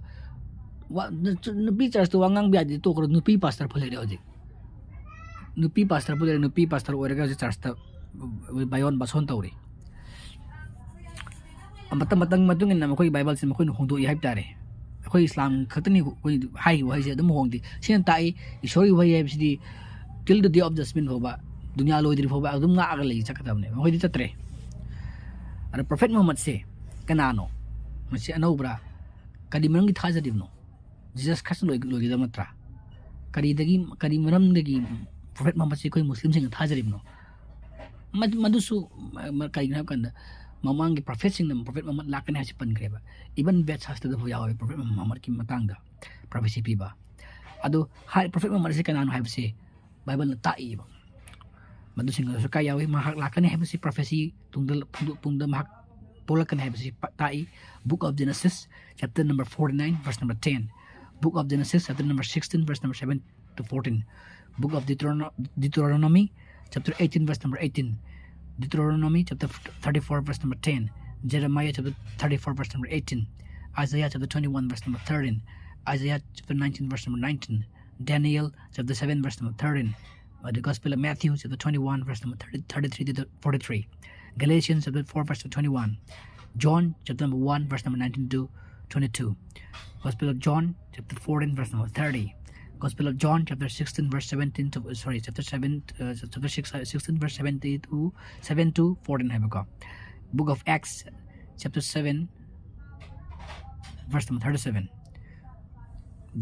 ꯋꯥ-, ꯅꯨꯄꯤ ꯆꯔꯆꯇ ꯋꯥ ꯉꯥꯡꯕ ꯌꯥꯗꯦ ꯇꯣꯛꯈ꯭ꯔꯣ, ꯅꯨꯄꯤ ꯄꯥꯁꯇꯔ ꯐꯥꯎ ꯂꯩꯔꯦ ꯍꯧꯖꯤꯛ꯫ ꯅꯨꯄꯤ ꯄꯥꯁꯇꯔ ꯐꯥꯎ ꯂꯩꯔꯦ, ꯅꯨꯄꯤ ꯄꯥꯁꯇꯔ ꯑꯣꯏꯔꯒ ꯍꯧꯖꯤꯛ ꯆꯔꯆꯇ ꯕꯥꯌꯣꯟ ꯕꯥꯁꯣꯟ ꯇꯧꯔꯤ꯫ ꯃꯇꯝ ꯃꯇꯝꯒꯤ ꯃꯇꯨꯡ ꯏꯟꯅ ꯃꯈꯣꯏꯒꯤ ꯕꯥꯏꯕꯜꯁꯦ ꯃꯈꯣꯏꯅ ꯍꯣꯡꯗꯣꯛꯏ ꯍꯥꯏꯕ ꯇꯥꯔꯦ꯫ ꯑꯩꯈꯣꯏ ꯏꯁꯂꯥꯝ ꯈꯛꯇꯅꯤ ꯑꯩꯈꯣꯏ ꯍꯥꯏꯔꯤꯕ ꯋꯥꯍꯩꯁꯦ ꯑꯗꯨꯝ ꯍꯣꯡꯗꯦ꯫ ꯁꯤꯅ ꯇꯥꯛꯏ, ꯏꯁꯣꯔꯒꯤ ꯋꯥꯍꯩ ꯍꯥꯏꯕꯁꯤꯗꯤ till the day of judgment ꯐꯥꯎꯕ ꯗꯨꯅꯤꯌꯥ ꯂꯣꯏꯗ꯭ꯔꯤ ꯐꯥꯎꯕ ꯑꯗꯨꯝ ꯉꯥꯛꯑꯒ ꯂꯩ ꯆꯠꯀꯗꯕꯅꯦ꯫ ꯃꯈꯣꯏꯗꯤ ꯆꯠꯇ꯭ꯔꯦ꯫ ꯑꯗ ꯄ꯭ꯔꯣꯐꯦꯠ ꯃꯨꯍꯝꯃꯗꯁꯦ ꯀꯅꯥꯅꯣ? ꯃꯁꯤ ꯑꯅꯧꯕ꯭ꯔꯥ? ꯀꯔꯤ ꯃꯔꯝꯒꯤ ꯊꯥꯖꯔꯤꯕꯅꯣ? ꯖꯤꯖꯁ ꯈ꯭ꯔꯤꯁꯇ ꯂꯣꯏ-, ꯂꯣꯏꯒꯗꯕ ꯅꯠꯇ꯭ꯔꯥ? ꯀꯔꯤꯗꯒꯤ, ꯀꯔꯤ ꯃꯔꯝꯗꯒꯤ ꯄ꯭ꯔꯣꯐꯦꯠ ꯃꯨꯍꯝꯃꯗꯁꯤ ꯑꯩꯈꯣꯏ ꯃꯨꯁꯂꯤꯝꯁꯤꯡꯅ ꯊꯥꯖꯔꯤꯕꯅꯣ? ꯃꯗꯨ-, ꯃꯗꯨꯁꯨ ꯃ-, ꯀꯔꯤꯒꯤꯅꯣ ꯍꯥꯏꯕ ꯀꯥꯟꯗ, ꯃꯃꯥꯡꯒꯤ ꯄ꯭ꯔꯣꯐꯦꯠꯁꯤꯡꯅ ꯄ꯭ꯔꯣꯐꯦꯠ ꯃꯨꯍꯝꯃꯗ ꯂꯥꯛꯀꯅꯤ ꯍꯥꯏꯕꯁꯤ ꯄꯟꯈ꯭ꯔꯦꯕ꯫ ꯏꯚꯟ ꯕꯦꯗ ꯁꯥꯁꯇ꯭ꯔꯗ ꯐꯥꯎ ꯌꯥꯎꯋꯦ ꯄ꯭ꯔꯣꯐꯦꯠ ꯃꯨꯍꯝꯃꯗꯀꯤ ꯃꯇꯥꯡꯗ ꯄ꯭ꯔꯣꯐꯦꯁꯤ ꯄꯤꯕ꯫ ꯑꯗꯨ ꯍꯥꯏ-, ꯄ꯭ꯔꯣꯐꯦꯠ ꯃꯨꯍꯝꯃꯗ ꯑꯁꯤ ꯀꯅꯥꯅꯣ ꯍꯥꯏꯕꯁꯤ ꯕꯥꯏꯕꯜꯅ ꯇꯥꯛꯏꯕ꯫ ꯃꯗꯨꯁꯤꯡ ꯑꯗꯨꯁꯨ ꯀꯥꯏ ꯌꯥꯎꯏ? ꯃꯍꯥꯛ ꯂꯥꯛꯀꯅꯤ ꯍꯥꯏꯕꯁꯤ ꯄ꯭ꯔꯣꯐꯦꯁꯤ ꯇꯨꯡꯗ, ꯇꯨꯡꯗ ꯃꯍꯥꯛ ꯄꯣꯛꯂꯛꯀꯅꯤ ꯍꯥꯏꯕꯁꯤ ꯄ-, ꯇꯥꯛꯏ꯫ Book of Genesis, chapter number forty-nine, verse number ten. Book of Genesis, chapter number sixteen, verse number seven to fourteen. Book of Deuterono-, Deuteronomy, chapter eighteen, verse number eighteen. Deuteronomy, chapter thirty-four, verse number ten. Jeremiah, chapter thirty-four, verse number eighteen. Isaiah, chapter twenty-one, verse number thirteen. Isaiah, chapter nineteen, verse number nineteen. Daniel, chapter seven, verse number thirteen. Uh, the Gospel of Matthew, chapter twenty-one, verse number thirty, thirty-three to forty-three. Galatians, chapter four, verse twenty-one. John, chapter number one, verse number nineteen to twenty-two. Gospel of John, chapter fourteen, verse number thirty. Gospel of John, chapter sixteen, verse seventeen to, sorry, chapter seven, uh, chapter six, uh, sixteen, verse seventeen to, seven to fourteen ꯍꯥꯏꯕꯀꯣ꯫ Book of Acts, chapter seven, verse number thirty-seven.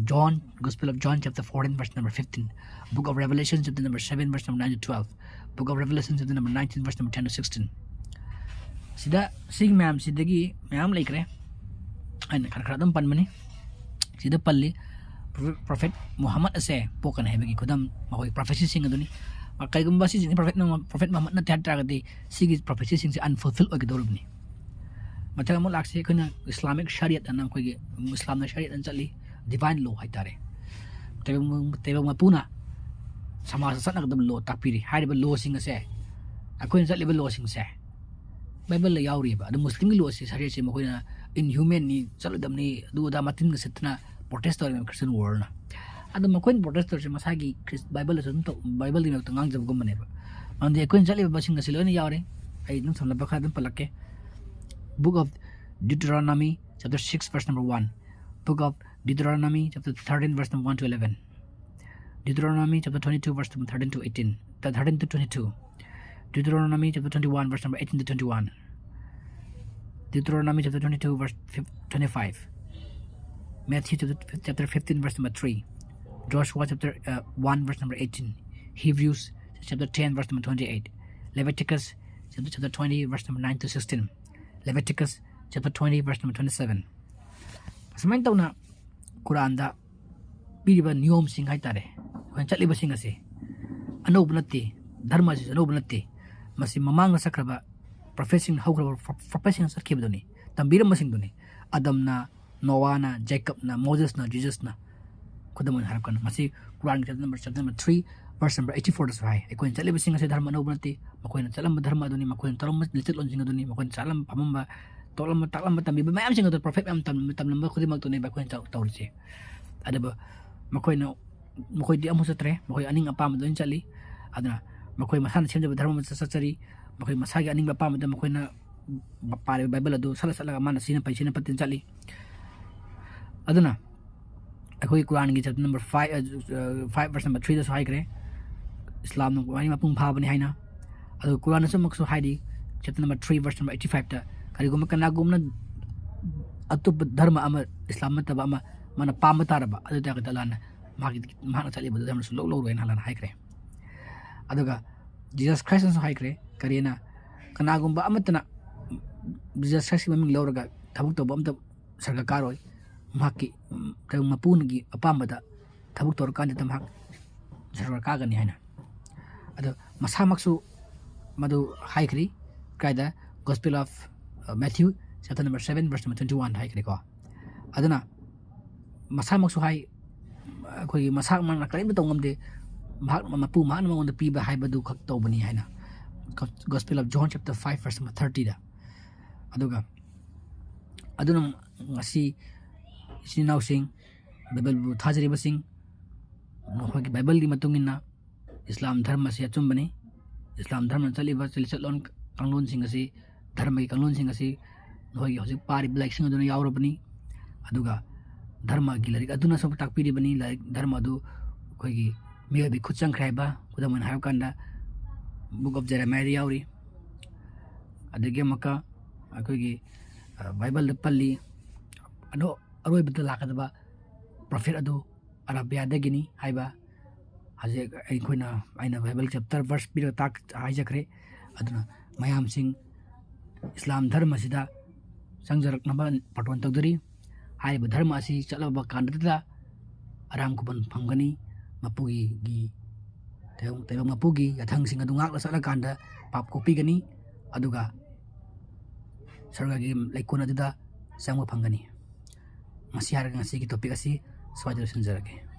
John, Gospel of John, chapter fourteen, verse number fifteen. Book of Revelation, chapter number seven, verse number nine to twelve. Book of Revelation, chapter number nineteen, verse number ten to sixteen. ꯁꯤꯗ ꯁꯤꯒꯤ ꯃꯌꯥꯝꯁꯤꯗꯒꯤ ꯃꯌꯥꯝ ꯂꯩꯈ꯭ꯔꯦ꯫ ꯑꯩꯅ ꯈꯔ ꯈꯔ ꯑꯗꯨꯝ ꯄꯟꯕꯅꯤ꯫ ꯁꯤꯗ ꯄꯜꯂꯤ, ꯄ꯭ꯔꯣꯐꯦꯠ, ꯄ꯭ꯔꯣꯐꯦꯠ ꯃꯨꯍꯝꯃꯗ ꯑꯁꯦ ꯄꯣꯛꯀꯅꯤ ꯍꯥꯏꯕꯒꯤ ꯈꯨꯗꯝ, ꯃꯈꯣꯏ ꯄ꯭ꯔꯣꯐꯦꯁꯤꯁꯤꯡ ꯑꯗꯨꯅꯤ꯫ ꯀꯩꯒꯨꯝꯕ ꯁꯤꯁꯤꯡꯁꯦ ꯄ꯭ꯔꯣꯐꯦꯠ ꯃꯨꯍꯝꯃꯗ, ꯄ꯭ꯔꯣꯐꯦꯠ ꯃꯨꯍꯝꯃꯗ ꯅꯠꯇꯦ ꯍꯥꯏ ꯇꯥꯔꯒꯗꯤ, ꯁꯤꯒꯤ ꯄ꯭ꯔꯣꯐꯦꯁꯤꯁꯤꯡꯁꯦ ꯑꯟꯐꯨꯜꯐꯤꯜ ꯑꯣꯏꯒꯗꯧꯔꯤꯕꯅꯤ꯫ ꯃꯊꯪ ꯑꯃꯨꯛ ꯂꯥꯛꯁꯤ, ꯑꯩꯈꯣꯏꯅ ꯏꯁꯂꯥꯃꯤꯛ ꯁꯔꯤꯌꯠ ꯑꯅ, ꯑꯩꯈꯣꯏꯒꯤ ꯏꯁꯂꯥꯝꯅ ꯁꯔꯤꯌꯠ ꯑꯅ ꯆꯠꯂꯤ, ꯗꯤꯚꯥꯏꯟ ꯂꯣ ꯍꯥꯏꯇꯥꯔꯦ꯫ ꯇꯥꯏꯕꯪ, ꯇꯥꯏꯕꯪ ꯃꯄꯨꯅ ꯁꯃꯥꯖꯇ ꯆꯠꯅꯒꯗꯕ ꯂꯣ ꯇꯥꯛꯄꯤꯔꯤ꯫ ꯍꯥꯏꯔꯤꯕ ꯂꯣꯁꯤꯡ ꯑꯁꯦ, ꯑꯩꯈꯣꯏꯅ ꯆꯠꯂꯤꯕ ꯂꯣꯁꯤꯡꯁꯦ ꯕꯥꯏꯕꯜꯗ ꯌꯥꯎꯔꯤꯕ꯫ ꯑꯗꯨ ꯃꯨꯁꯂꯤꯝꯒꯤ ꯂꯣꯁꯤ, ꯁꯔꯤꯌꯠꯁꯤ ꯃꯈꯣꯏꯅ ꯏꯟꯍ꯭ꯌꯨꯃꯦꯟꯅꯤ, ꯆꯠꯂꯣꯏꯗꯕꯅꯤ, ꯑꯗꯨ ꯑꯗꯥ ꯃꯇꯤꯟꯒ ꯁꯤꯠꯇꯅ ꯄ꯭ꯔꯣꯇꯦꯁ ꯇꯧꯔꯤꯕ ꯈ꯭ꯔꯤꯁꯇꯤꯌꯟ ꯋꯥꯔꯜꯅ꯫ ꯑꯗꯣ ꯃꯈꯣꯏꯅ ꯄ꯭ꯔꯣꯇꯦꯁ ꯇꯧꯔꯤꯁꯦ ꯃꯁꯥꯒꯤ ꯈ꯭ꯔꯤꯁ-, ꯕꯥꯏꯕꯜꯗꯁꯨ ꯑꯗꯨꯝ ꯇꯧ-, ꯕꯥꯏꯕꯜꯒꯤ ꯃꯥꯌꯣꯛꯇ ꯉꯥꯡꯖꯕꯒꯨꯝꯕꯅꯦꯕ꯫ ꯃꯔꯝꯗꯤ ꯑꯩꯈꯣꯏꯅ ꯆꯠꯂꯤꯕ ꯕꯁꯁꯤꯡ ꯑꯁꯤ ꯂꯣꯏꯅ ꯌꯥꯎꯔꯦ꯫ ꯑꯩ ꯑꯗꯨꯝ ꯁꯝꯂꯞꯄ ꯈꯔ ꯑꯗꯨꯝ ꯄꯜꯂꯛꯀꯦ꯫ Book of Deuteronomy, chapter six, verse number one. Book of Deuteronomy, chapter thirteen, verse number one to eleven. Deuteronomy, chapter twenty-two, verse number thirteen to eighteen. thirteen to twenty-two, Deuteronomy chapter twenty-one, verse number eighteen to twenty-one, Deuteronomy chapter twenty-two, verse fif- twenty-five, Matthew chapter, chapter fifteen, verse number three, Joshua chapter uh, one, verse number eighteen, Hebrews chapter ten, verse number twenty-eight, Leviticus chapter, chapter twenty, verse number nine to sixteen, Leviticus chapter twenty, verse number twenty-seven. ꯑꯁꯨꯃꯥꯏꯅ ꯇꯧꯅ ꯀꯨꯔꯥꯟꯗ ꯄꯤꯔꯤꯕ ꯅꯤꯌꯣꯝꯁꯤꯡ ꯍꯥꯏ ꯇꯥꯔꯦ, ꯑꯩꯈꯣꯏꯅ ꯆꯠꯂꯤꯕꯁꯤꯡ ꯑꯁꯤ ꯑꯅꯧꯕ ꯅꯠꯇꯦ꯫ ꯙꯔꯃ ꯑꯁꯤꯁꯨ ꯑꯅꯧꯕ ꯅꯠꯇꯦ꯫ ꯃꯁꯤ ꯃꯃꯥꯡꯗ ꯆꯠꯈ꯭ꯔꯕ ꯄ꯭ꯔꯣꯐꯦꯠꯁꯤꯡ, ꯍꯧꯈ꯭ꯔꯕ ꯄ꯭ꯔꯣꯐꯦꯠꯁꯤꯡꯅ ꯆꯠꯈꯤꯕꯗꯨꯅꯤ, ꯇꯝꯕꯤꯔꯝꯕꯁꯤꯡꯗꯨꯅꯤ꯫ ꯑꯗꯝꯅ, ꯅꯣꯋꯥꯅ, ꯖꯦꯀꯕꯅ, ꯃꯣꯖꯦꯁꯅ, ꯖꯤꯖꯁꯅ, ꯈꯨꯗꯝ ꯑꯣꯏꯅ ꯍꯥꯏꯔꯛꯀꯅꯤ꯫ ꯃꯁꯤ ꯀꯨꯔꯥꯟꯒꯤ chapter number, chapter number three, verse number eighty ꯐꯣꯔꯗꯁꯨ ꯍꯥꯏ꯫ ꯑꯩꯈꯣꯏꯅ ꯆꯠꯂꯤꯕꯁꯤꯡ ꯑꯁꯤ ꯙꯔꯃ ꯑꯅꯧꯕ ꯅꯠꯇꯦ꯫ ꯃꯈꯣꯏꯅ ꯆꯠꯂꯝꯕ ꯙꯔꯃ ꯑꯗꯨꯅꯤ, ꯃꯈꯣꯏꯅ ꯇꯧꯔꯝꯕ ꯂꯤꯆꯠꯂꯣꯟꯁꯤꯡ ꯑꯗꯨꯅꯤ, ꯃꯈꯣꯏꯅ ꯆꯥꯔꯝꯕ, ꯐꯝꯃꯝꯕ, ꯇꯣꯛꯂꯝꯕ, ꯇꯥꯛꯂꯝꯕ, ꯇꯝꯕꯤꯕ ꯃꯌꯥꯝꯁꯤꯡ ꯑꯗꯨ ꯄ꯭ꯔꯣꯐꯦꯠ ꯃꯌꯥꯝ ꯇꯝꯂꯝꯕ, ꯇꯝꯂꯝꯕ ꯈꯨꯗꯤꯡꯃꯛꯇꯨꯅꯦꯕ ꯑꯩꯈꯣꯏꯅ ꯇꯧ-, ꯇꯧꯔꯤꯁꯦ꯫ ꯑꯗꯨꯕꯨ ꯃꯈꯣꯏꯅ, ꯃꯈꯣꯏꯗꯤ ꯑꯃꯨꯛ ꯆꯠꯇ꯭ꯔꯦ, ꯃꯈꯣꯏ ꯑꯅꯤꯡ ꯑꯄꯥꯝꯕꯗ ꯂꯣꯏꯅ ꯆꯠꯂꯤ꯫ ꯑꯗꯨꯅ ꯃꯈꯣꯏ ꯃꯁꯥꯅ ꯁꯦꯝꯖꯕ ꯙꯔꯃ ꯑꯃ ꯆꯠꯆꯔꯤ꯫ ꯃꯈꯣꯏ ꯃꯁꯥꯒꯤ ꯑꯅꯤꯡꯕ ꯑꯄꯥꯝꯕꯗ ꯃꯈꯣꯏꯅ ꯄꯥꯔꯤꯕ ꯕꯥꯏꯕꯜ ꯑꯗꯨ ꯁꯠꯂ ꯁꯠꯂꯒ ꯃꯥꯅ ꯁꯤꯅ ꯐꯩ, ꯁꯤꯅ ꯐꯠꯇꯦꯅ ꯆꯠꯂꯤ꯫ ꯑꯗꯨꯅ ꯑꯩꯈꯣꯏ ꯀꯨꯔꯥꯟꯒꯤ chapter number five, five verse number ꯊ꯭ꯔꯤꯗꯁꯨ ꯍꯥꯏꯈ꯭ꯔꯦ, ꯏꯁꯂꯥꯝꯅ ꯈ꯭ꯋꯥꯏꯗꯒꯤ ꯃꯄꯨꯡ ꯐꯥꯕꯅꯤ ꯍꯥꯏꯅ꯫ ꯑꯗꯨꯒ ꯀꯨꯔꯥꯟꯗꯁꯨ ꯑꯃꯨꯛꯁꯨ ꯍꯥꯏꯔꯤ, chapter number three, verse number eighty ꯐꯥꯏꯚꯇ, ꯀꯔꯤꯒꯨꯝꯕ ꯀꯅꯥꯒꯨꯝꯕꯅ ꯑꯇꯣꯞꯄ ꯙꯔꯃ ꯑꯃ, ꯏꯁꯂꯥꯝ ꯅꯠꯇꯕ ꯑꯃ, ꯃꯥꯅ ꯄꯥꯝꯕ ꯇꯥꯔꯕ, ꯑꯗꯨ ꯑꯣꯏꯇꯥꯔꯒꯗꯤ ꯑꯜꯂꯥꯍꯅ ꯃꯍꯥꯛꯀꯤ, ꯃꯍꯥꯛꯅ ꯆꯠꯂꯤꯕ ꯙꯔꯃꯁꯨ ꯂꯧ-, ꯂꯧꯔꯣꯏꯅ ꯑꯜꯂꯥꯍꯅ ꯍꯥꯏꯈ꯭ꯔꯦ꯫ ꯑꯗꯨꯒ ꯖꯤꯖꯁ ꯈ꯭ꯔꯥꯏꯁꯅꯁꯨ ꯍꯥꯏꯈ꯭ꯔꯦ, ꯀꯔꯤꯅ, ꯀꯅꯥꯒꯨꯝꯕ ꯑꯃꯠꯇꯅ ꯖꯤꯖꯁ ꯈ꯭ꯔꯥꯏꯁꯀꯤ ꯃꯃꯤꯡ ꯂꯧꯔꯒ ꯊꯕꯛ ꯇꯧꯕ ꯑꯝꯇ ꯁꯔꯒ ꯀꯥꯔꯣꯏ, ꯃꯍꯥꯛꯀꯤ, ꯎꯝ, ꯀꯩꯒꯨꯝꯕ ꯃꯄꯨꯅꯒꯤ ꯑꯄꯥꯝꯕꯗ ꯊꯕꯛ ꯇꯧꯔꯀꯥꯟꯗꯇ ꯃꯍꯥꯛ ꯁꯔꯒ ꯀꯥꯒꯅꯤ ꯍꯥꯏꯅ꯫ ꯑꯗꯣ ꯃꯁꯥꯃꯛꯁꯨ ꯃꯗꯨ ꯍꯥꯏꯈ꯭ꯔꯤ꯫ ꯀꯥꯏꯗ? Gospel of, uh, Matthew, chapter number seven, verse number twenty-one ꯗ ꯍꯥꯏꯈ꯭ꯔꯦꯀꯣ꯫ ꯑꯗꯨꯅ ꯃꯁꯥꯃꯛꯁꯨ ꯍꯥꯏ, ꯑꯩꯈꯣꯏꯒꯤ ꯃꯁꯥꯃꯛꯅ ꯀꯔꯤꯝꯇ ꯇꯧ ꯉꯝꯗꯦ, ꯃꯍꯥꯛ, ꯃꯄꯨ ꯃꯍꯥꯛꯅ ꯃꯉꯣꯟꯗ ꯄꯤꯕ ꯍꯥꯏꯕꯗꯨ ꯈꯛ ꯇꯧꯕꯅꯤ ꯍꯥꯏꯅ꯫ Gospel of John, chapter five, verse number thirty ꯗ꯫ ꯑꯗꯨꯒ ꯑꯗꯨꯅ ꯉꯁꯤ ꯏꯆꯤꯟ ꯏꯅꯥꯎꯁꯤꯡ, ꯕꯥꯏꯕꯜꯕꯨ ꯊꯥꯖꯔꯤꯕꯁꯤꯡ, ꯃꯈꯣꯏꯒꯤ ꯕꯥꯏꯕꯜꯒꯤ ꯃꯇꯨꯡ ꯏꯟꯅ ꯏꯁꯂꯥꯝ ꯙꯔꯃ ꯑꯁꯤ ꯑꯆꯨꯝꯕꯅꯤ꯫ ꯏꯁꯂꯥꯝ ꯙꯔꯃꯅ ꯆꯠꯂꯤꯕ ꯂꯤꯆꯠꯂꯣꯟ ꯀꯥꯡꯂꯣꯟꯁꯤꯡ ꯑꯁꯤ, ꯙꯔꯃꯒꯤ ꯀꯥꯡꯂꯣꯟꯁꯤꯡ ꯑꯁꯤ ꯅꯈꯣꯏꯒꯤ ꯍꯧꯖꯤꯛ ꯄꯥꯔꯤꯕ ꯂꯥꯏꯔꯤꯛꯁꯤꯡ ꯑꯗꯨꯅ ꯌꯥꯎꯔꯕꯅꯤ꯫ ꯑꯗꯨꯒ ꯙꯔꯃꯒꯤ ꯂꯥꯏꯔꯤꯛ ꯑꯗꯨꯅꯁꯨ ꯇꯥꯛꯄꯤꯔꯤꯕꯅꯤ꯫ ꯂꯥꯏꯔꯤꯛ, ꯙꯔꯃ ꯑꯗꯨ ꯑꯩꯈꯣꯏꯒꯤ ꯃꯤꯑꯣꯏꯕꯒꯤ ꯈꯨꯠ ꯆꯪꯈ꯭ꯔꯦ ꯍꯥꯏꯕ, ꯈꯨꯗꯝ ꯑꯣꯏꯅ ꯍꯥꯏꯔꯀꯥꯟꯗ, Book of Jeremiahꯗ ꯌꯥꯎꯔꯤ꯫ ꯑꯗꯒꯤ ꯑꯃꯨꯛꯀ ꯑꯩꯈꯣꯏꯒꯤ, ꯑ, Bibleꯗ ꯄꯜꯂꯤ, ꯑꯗꯣ ꯑꯔꯣꯏꯕꯗ ꯂꯥꯛꯀꯗꯕ prophet ꯑꯗꯨ ꯑꯔꯥꯕꯤꯌꯥꯗꯒꯤꯅꯤ ꯍꯥꯏꯕ꯫ ꯍꯧꯖꯤꯛ ꯑꯩꯈꯣꯏꯅ, ꯑꯩꯅ Bible chapter verse ꯄꯤꯔꯒ ꯇꯥꯛ-, ꯍꯥꯏꯖꯈ꯭ꯔꯦ꯫ ꯑꯗꯨꯅ ꯃꯌꯥꯝꯁꯤꯡ ꯏꯁꯂꯥꯝ ꯙꯔꯃꯁꯤꯗ ꯆꯪꯖꯔꯛꯅꯕ ꯄ꯭ꯔꯥꯔꯊꯣꯟ ꯇꯧꯖꯔꯤ꯫ ꯍꯥꯏꯔꯤꯕ ꯙꯔꯃ ꯑꯁꯤ ꯆꯠꯂꯕ ꯀꯥꯟꯗꯗ ꯑꯔꯥꯝ ꯈꯨꯕꯝ ꯐꯪꯒꯅꯤ꯫ ꯃꯄꯨꯒꯤ, ꯇꯥꯏꯕꯪ, ꯇꯥꯏꯕꯪ ꯃꯄꯨꯒꯤ ꯌꯥꯊꯪꯁꯤꯡ ꯑꯗꯨ ꯉꯥꯛꯅ ꯆꯠꯂꯀꯥꯟꯗ ꯄꯥꯞ ꯀꯣꯛꯄꯤꯒꯅꯤ, ꯑꯗꯨꯒ ꯁꯔꯒꯒꯤ ꯂꯩꯀꯣꯜ ꯑꯗꯨꯗ ꯆꯪꯕ ꯐꯪꯒꯅꯤ꯫ ꯃꯁꯤ ꯍꯥꯏꯔꯒ ꯉꯁꯤꯒꯤ topic ꯑꯁꯤ ꯁ꯭ꯋꯥꯏꯗ ꯂꯣꯏꯁꯤꯟꯖꯔꯒꯦ꯫